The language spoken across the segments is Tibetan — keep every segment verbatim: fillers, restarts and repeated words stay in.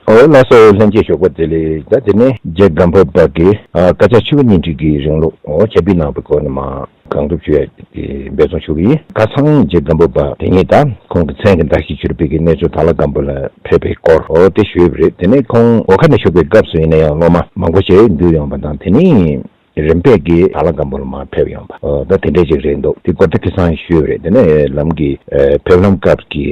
ཨོ་ལགས་སོ། ལྷན་རྒྱས་ཞོགས་པ་བདེ་ལེགས། ད་དེ་ནས་རྗེ་སྒམ་པོ་པ་གིས་ཨ་བཀའ་ཕྱག་ཆོས་དབྱིངས་སྙིང་ཐིག་གི་རིང་ལུགས་ཨོ་ཁྱབ་སྤེལ་གནང་བའི་སྐོར་ནས་མར་གང་ཐུབ་ཞུ་ཡ་འབད་བརྩོན་ཞུ་གི་ཡིན། ཁ་སང་རྗེ་སྒམ་པོ་པ་དེ་ཉིད་དང་ཁོང་གི་མཚན་གྱི་མདའ་ཞིག་གྱུར་པའི་གི་གནས་མཆོག་དྭགས་ལྷ་སྒམ་པོ་ལ་ཕེབས་པའི་སྐོར་ཨོ་དེ་ཞུས་པ་རེད། དེ་ནས་ཁོང་འོ་ཁ་ནས་བཞུགས་པའི་སྐབས་སུ་ཡིན་ན་ཡང་སློབ་མ་མང་པོ་ཞིག་འདུས་ཡོང་བ་དང་། དེ་ནས། རིམ་པས་ཀྱིས་དྭགས་ལྷ་སྒམ་པོ་ལ་མར་ཕེབས་ཡོང་བ། ཨོ་ད་དེ་འདྲས་ཅིག་རེད་འདུག་དེ་སྐོར་དེ་ཁ་སང་ཞུས་པ་རེད། དེ་ནས་ལམ་གྱི་ཨ་ཕེབས་ལམ་སྐབས་ཀྱི་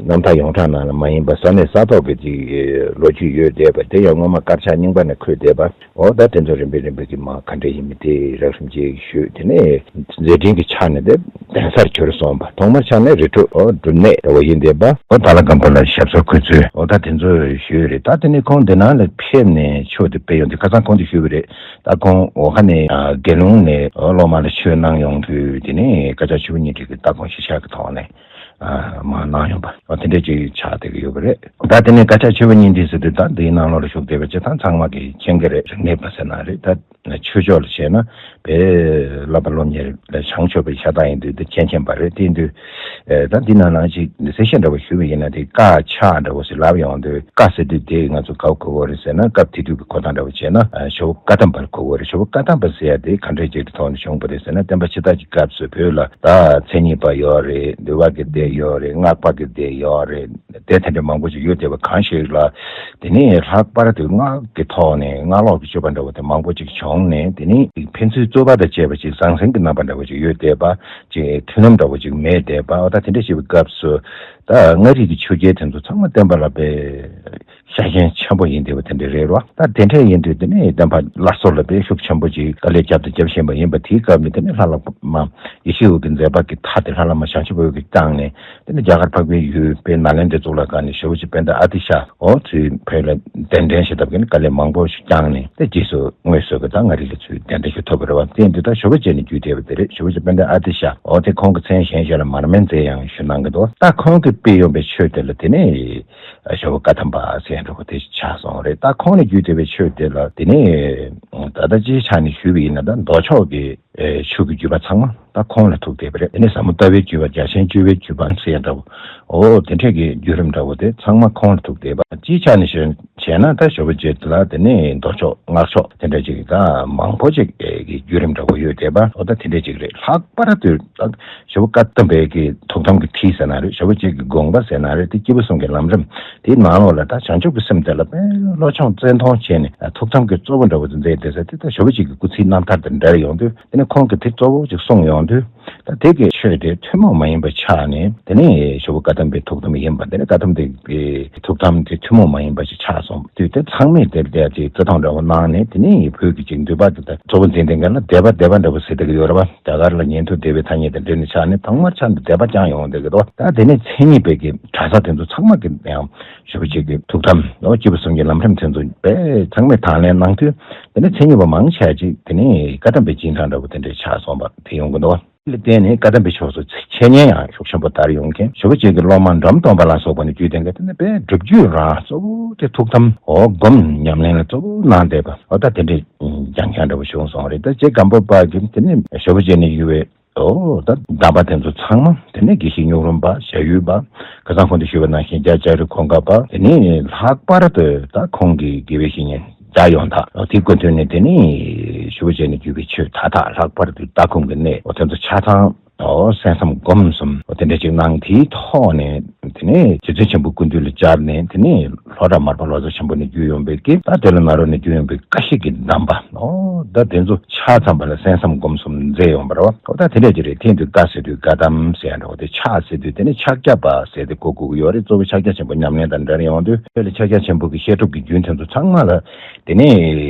གནམ་ཐང་ཡོངས་གྲགས་ནང་ལ་མ་ཡིན་པ་ས་གནས་ས་ཐོག་གི་ཅིག་ལོ་རྒྱུས་ཡོད་བསྡད་པ་དེ་ཡང་སྔོན་མ་དཀར་ཆག་རྙིང་པ་ནས་འཁོད་བསྡད་པ། ཨོ་ད་དེ་ཚོ་རིམ་པས་རིམ་པས་ཀྱིས་མར་ག་འདྲས་ཡིན་མིན་དེ་རགས་རིམ་ཅིག་ཞུས། དེ་ནས་མཛད་འཕྲིན་གྱི་ཆ་ནས་དེ་གདན་སར་གྱུར་སོང་བ། ཐོག་མར་ཆགས་ནས་རི་ཁྲོད་ཨོ་སྒྲུབ་གནས་འདྲ་བོ་ཡིན་བསྡད་པ། ཨོ་དྭགས་ལྷ་སྒམ་པོ་ལ་ཞབས་སོར་འཁོད་ཚུལ་ཨོ་ད་དེ་ཚོ་ཞུས་རེད། ད་དེ་ནས་ཁོང་འདི་ནང་ལ་ཕེབས་ནས་ཆོས་དེ་སྤེལ་ཡོང་དུས་ཁ་སང་ཁོང་དེ་ཞུས་པ་རེད། ད་ཁོང་འོ་ཁ་ནས་ཨ་དགེ་སློང་ནས་ཨོ་སློབ་མ་ལ་ཆོས་གནང་ཡོང་དུས་དེ་ནས་བཀའ་ཕྱག་ཆོས་དབྱིངས་སྙིང་ཐིག་གི་ལྟ་དགོངས་གཞིར་བཞག་གི་ཐོག་ནས་ཨ་མར་གནང་ཡོང་བ་ཨོ་དེ་འདྲས་ཅིག་ཆགས་བསྡད་ཀྱི་ཡོད་པ་རེད། ད་དེ་ནས་བཀའ་ཕྱག་ཆོས་དབྱིངས་སྙིང་ཐིག་ཟེར་དུས་ད་འདིའི་ནང་ལོགས་ལ་བཞུགས་བསྡད་པ་སྤྱིར་བཏང་ཚང་མ་གིས་མཁྱེན་གྱི་རེད། རིག་གནས་པ་ཟེར་ན་རེད། ད་ཆོས་ཕྱོགས་ལ་བྱས་ན་དཔེ་བསླབ་པ་སློབ་གཉེར་ལ་བྱང་ཆུབ་པའི་ཤ་སྟག་ཡིན་དུས་འདི་མཁྱེན་མཁྱེན་པ་རེད། དེ་ཡིན་དུས་ཨེ་ད་འདི་ནང་ནང་ཅིག་གསལ་བཤད་འདྲ་བོ་ཞུས་པ་ཡིན་ན། དེ་བཀའ་ཕྱག་འདྲ་བོ་ཞིག་ལབ་ཡོང་དུས་བཀའ་ཟེར་དུས་དེ་ང་ཚོ་ག་པར་གོ་དགོས་རེད་ཟེར་ན། སྐབས་དེ་དུས་ཀྱི་གོ་སྟངས་འདྲ་བོ་བྱས་ན་ཨ་ཇོ་བོ་བཀའ་གདམས་པར་གོ་དགོས་རེད། ཇོ་བོ་བཀའ་གདམས་པ་ཟེར་ཡ་དེ་ག་འདྲས་ཅིག་གི་ཐོག་ནས་བྱུང་བ་རེད་ཟེར་ན། བསྟན་པ་ཕྱི་དར་གྱི་སྐབས་སུ་བོད་ལ་ད་མཚན་ཉིད་པ་ཡོད་རེད། འདུལ་བ་གི་སྡེ་ཡོད་རེད། སྔགས་པ་གི་སྡེ་ཡོད་རེད། སྡེ་དེ་འདྲ་མང་པོ་ཞིག་ཡོད་བསྡད་པ་གང་ཞིག་ལ་དེ་ནས་ལྷག་པར་དུ་སྔགས་ཀྱི་ཐོག་ནས་སྔགས་ལོག་གི་སྤྱོད་པ་འདྲ་བོ་དེ་མང་པོ་ཅིག་བྱུང་ནས། དེ་ནས་ཕན་ཚུན་རྩོད་པ་དང་བཅས་པ་ཅིག་ཟང་ཟིང་གི་རྣམ་པ་འདྲ་བོ་ཅིག་ཡོད་བསྡད་པ། ཅིག་མཐུན་ལམ་འདྲ་བོ་ཅིག་མེད་བསྡད་པ། འོ་ད་དེ་འདྲ་ཞིག་གི་སྐབས་སུ་ད་མངའ་རིས་ཀྱི་ཆོས་རྒྱལ་དེ་ཚོ་ཚང་མ་བསྟན་པ་ལ་དཔེ་ཤ་ཞེན་ཆེན་པོ་ཡིན་བསྡད་པ་དེ་འདྲ་རེད་རོ། ད་དེ་འདྲ་ཡིན་དུས་དེ་ནས་བསྟན་པ་སླར་གསོ་ལ་དཔེ་ཤུགས་ཆེན་པོ་ཅིག་དཀའ་ལས་བརྒྱབ་དང་རྒྱབ་བཞིན་པ་ཡིན་པ། དེའི་སྐབས་ནས་དེ་ནས་ལྷ་བླ་མ་ཡེ་ཤེས་འོད་ཀྱི་མཛད་པ་གི་མཐའ་དེ་ལྷ་བླ་མ་བྱང་ཆུབ་འོད་ཀྱིས་བསྐྱངས་ནས། དེ་ནས་རྒྱ་གར་འཕགས་པའི་ཡུལ་དཔལ་ནཱ་ལེནྡྲའི་གཙུག་ལག་ཁང་ནས་ཇོ་བོ་རྗེ་དཔལ་ལྡན་ཨ་ཏི་ཤ་འོ་ཚུར་བོད་ལ་གདན་འདྲེན་བྱེད་ཐབས་ཀྱི་དཀའ་ལས་མང་པོ་ཞིག་བསྐྱངས་ནས། དེ་རྗེས་སུ་དངོས་སུ་གི་ད་མངའ་རིས་ལ་ཚུར་གདན་འདྲེན་ཞིག་ཐོབ་པ་རེད་བ། དེ་ཡིན་དུས་ད་ཇོ་བོ་རྗེ་ནས་བརྒྱུད་བསྡད་པ་དེ་རེད། ཇོ་བོ་རྗེ་དཔལ་ལྡན་ཨ་ཏི་ཤ་འོ་དེ་ཁོང་གི་མཚན་གཞན་ཞིག་ལ་མར་མེ་མཛད་ཡང་ཞུ་གནང་གི་འདུག་ད་ཁོང་གིས་སྤེལ་ཡོང་པའི་ཆོས་དེ་ལ་དེ་ནས་ཇོ་བོ་བཀའ་གདམས་པ་ཟེར་འགྲོ་བ་དེ་ཆགས་སོང་རེད། ད་ཁོང་ནས་བརྒྱུད་བསྡད་པའི་ཆོས་དེ་ལ་དེ་ནས་ད་ལྟ་སྤྱིའི་ཆ་ནས་ཞུས་པ་ཡིན་ན་ད་མདོ་ཕྱོགས་ཀྱི་ཨེ་ཆོས་ཀྱི་བརྒྱུད་པ་ཚང་མ་ད་ཁོང་ལ་ཐུག་བསྡད་པ་རེད། དེ་ནས་ཟབ་མོ་ལྟ་བའི་བརྒྱུད་པ་རྒྱ་ཆེན་སྤྱོད་པའི་བརྒྱུད་པ་ཟེར་ཡ་འདྲ་བོ། འོ་དེ་འཕྲལ་གྱི་བརྒྱུད་རིམ་འདྲ་བོ་དེ་ཚང་མ་ཁོང་ལ་ཐུག་བསྡད་པ། སྤྱིའི་ཆ་ནས་བཤད་བྱས་ན་ད་ཇོ་བོ་རྗེ་ལ་དེ་ནས་མདོ་ཕྱོགས་སྔགས་ཕྱོགས་དེ་འདྲ་ཅིག་ད་མང་པོ་ཅིག་གི་བརྒྱུད་རིམ་འདྲ་བོ་ཡོད་བསྡད་པ། འོ་ད་དེ་འདྲ་ཅིག་རེད། ལྷག་པར་དུ་ད་ཇོ་བོ་བཀའ་གདམས་པའི་གི་ཐུགས་དམ་གྱི་ཁྲིད་ཟེར་ན་རེད། ཇོ་བོ་རྗེ་གི་དགོངས་པ་ཟེར་ན་རེད། དེ་སྐྱེས་བུ་གསུམ་གྱི་ལམ་རིམ་དེའི་ནང་ལོགས་ལ་ད་བྱང་ཆུབ་ཀྱི་སེམས་དེ་ལ་དཔེ་བློ་སྦྱོང་བཙན་ཐོང་བྱས་ནས་ཐུགས་དམ་གྱི་གཙོ་བོ་འདྲ་བོ་དེ་མཛད་བསྡད་ས་དེ་ད་ཇོ་བོ་རྗེ་གི་སྐུ་ཚེའི་རྣམ་ཐར་དང་འབྲེལ་ཡོང་དུས། དེ་ནས་ཁོང་གིས་དེ་གཙོ་བོ་ཅིག་གསུངས་ཡོང་དུས། ད་དེ་གི་ཆོས་དེ་ཐུན་མོང་མ་ཡིན་པ་ཆགས་ནས། དེ་ནས་ཇོ་བོ་བཀའ་གདམས་པའི་ཐུགས་དམ་ཡིན་པ། དེ་ནས་བཀའ་གདམས་དེ་གི་ཐུགས་དམ་དེ་ཐུན་མོང་མ་ཡིན་པ་ཞིག་ཆགས་སོང་དུས། དེ་ཚང་མས་དེར་བལྟས་ཏེ་བརྩི་མཐོང་འདྲ་བོ་གནང་ནས། དེ་ནས་བོད་ཀྱི་ཅིག་འདུས་པ་དེ་ད་གཙོ་བོ་འཛིན་བསྡད་མཁན་ལ་སྡེ་པ་སྡེ་པ་འདྲ་བོ་ཟེར་བསྡད་ཀྱི་ཡོད་རེད་བ། རྒྱ་གར་ལ་ཉན་ཐོས་སྡེ་པའི་ཐ་སྙད་དང་འབྲེལ་ནས་ཆགས་ནས། ཐོག་མར་ཆགས་ནས་སྡེ་པ་བསྐྱངས་ཡོང་བསྡད་ཀྱི་འདུག་ད་དེ་ནས་མཚན་ཉིད་པའི་གི་གྲྭ་ས་དེ་ཚོ་ཚང་མ་གི་ཡང་ཇོ་བོ་རྗེ་གི་ཐུགས་དམ་ནོ་སྐྱེས་བུ་གསུམ་གྱི་ལམ་རིམ་དེ་ཚོ་དཔེ་ཚང་མས་དང་ལེན་གནང་དུས། དེ་ནས་མཚན་ཉིད་པ་མང་ཆེ་ཅིག་དེ་ནས་བཀའ་གདམས་པའི་རྗེས་འབྲང་འདྲ་བོ་དེ་འདྲ་ཆགས་སོང་བ་དེ་ཡོང་གི་འདུག་ལ་བརྟེན་ནས་བཀའ་གདམས་པའི་ཕྱོགས་སུ་འཆད་ཉན་ཡང་ཤུགས་ཆེན་པོ་དར་ཡོང་མཁན་ཇོ་བོ་རྗེ་གི་སློབ་མ་འབྲོམ་སྟོན་པ་ལ་སོགས་པ་ནས་བརྒྱུད་ལྡན་གྱི་དེ་ནས་དཔེ་སྒྲུབ་བརྒྱུད་རང་གཙོ་བོ་དེ་ཐུགས་དམ་འོ་སྒོམ་ཉམས་ལེན་ལ་གཙོ་བོ་གནང་བསྡད་པ། འོ་ད་དེ་འདྲའི་སྦྱང་མཁན་འདྲ་བོ་བྱུང་སོང་རེད། ད་རྗེ་སྒམ་པོ་པ་གིས་དེ་ནས་ཇོ་བོ་རྗེ་ནས་ཡོད་པའི་འོ་ད་གདམས་པ་དེ་ཚོ་ཚང་མ་དེ་ནས་དགེ་བཤེས་སྨྱུག་རུམ་པ་ཞ་ཡུལ་པ། ཁ་སང་ཁོང་དུ་ཞུས་པ་ནང་བཞིན་རྒྱ་ལྕགས་རི་གོང་འགགས་པ། དེ་ནས་ལྷག་པར་དུ་ད་ཁོང་གི་དགེ་བའི་བཤེས་གཉེན་རྒྱ་ཡོངས་དག་དེའི་སྐུ་མདུན་ནས་དེ་ནས་ཇོ་བོ་རྗེ་ནས་བརྒྱུད་པའི་ཆོས་མཐའ་དག་ལྷག་པར་དུ་ལྟ་སྒོམ་གྱི་གནད་འོ་དེ་ཚོ་ཆ་ཚང་འོ་གསན་བསམ་སྒོམ་གསུམ་འོ་དེ་འདྲ་ཅིག་གནང་། དེའི་ཐོག་ནས་དེ་ནས་རྗེ་བཙུན་ཆེན་པོ་སྐུ་མདུན་ལ་བཅར་ནས། དེ་ནས་ལྷོ་བྲག་མར་པ་ལོ་ཙཱ་ཆེན་པོ་ནས་བརྒྱུད་ཡོང་པའི་གི་ད་དེ་ལ་ནཱ་རོ་ནས་བརྒྱུད་ཡོང་པའི་ཀ་ཤི་ཀའི་གདམས་པ་འོ་ད་དེ་ཚོ་ཆ་ཚང་པ་ལ་གསན་བསམ་སྒོམ་གསུམ་མཛད་ཡོང་བ་རེད་བ། འོ་ད་དེ་འདྲ་ཅིག་རེད། དེ་དུས་བཀའ་ཟེར་དུས་བཀའ་གདམས་ཟེར་ཡ་འདྲ་བོ་དེ། ཕྱག་ཟེར་དུས་དེ་ནས་ཕྱག་རྒྱ་པ་ཟེར་ཏེ་གོ་དགོས་ཀྱི་ཡོད་རེད། གཙོ་བོ་ཕྱག་རྒྱ་ཆེན་པོ་ཉམས་ལེན་དང་འབྲེལ་ཡོང་དུས། དེ་ལ་ཕྱག་རྒྱ་ཆེན་པོ་གི་བཤད་སྒྲུབ་ཀྱི་རྒྱུན་དེ་ཚོ་ཚང་མ་ལ་དེ་ནས་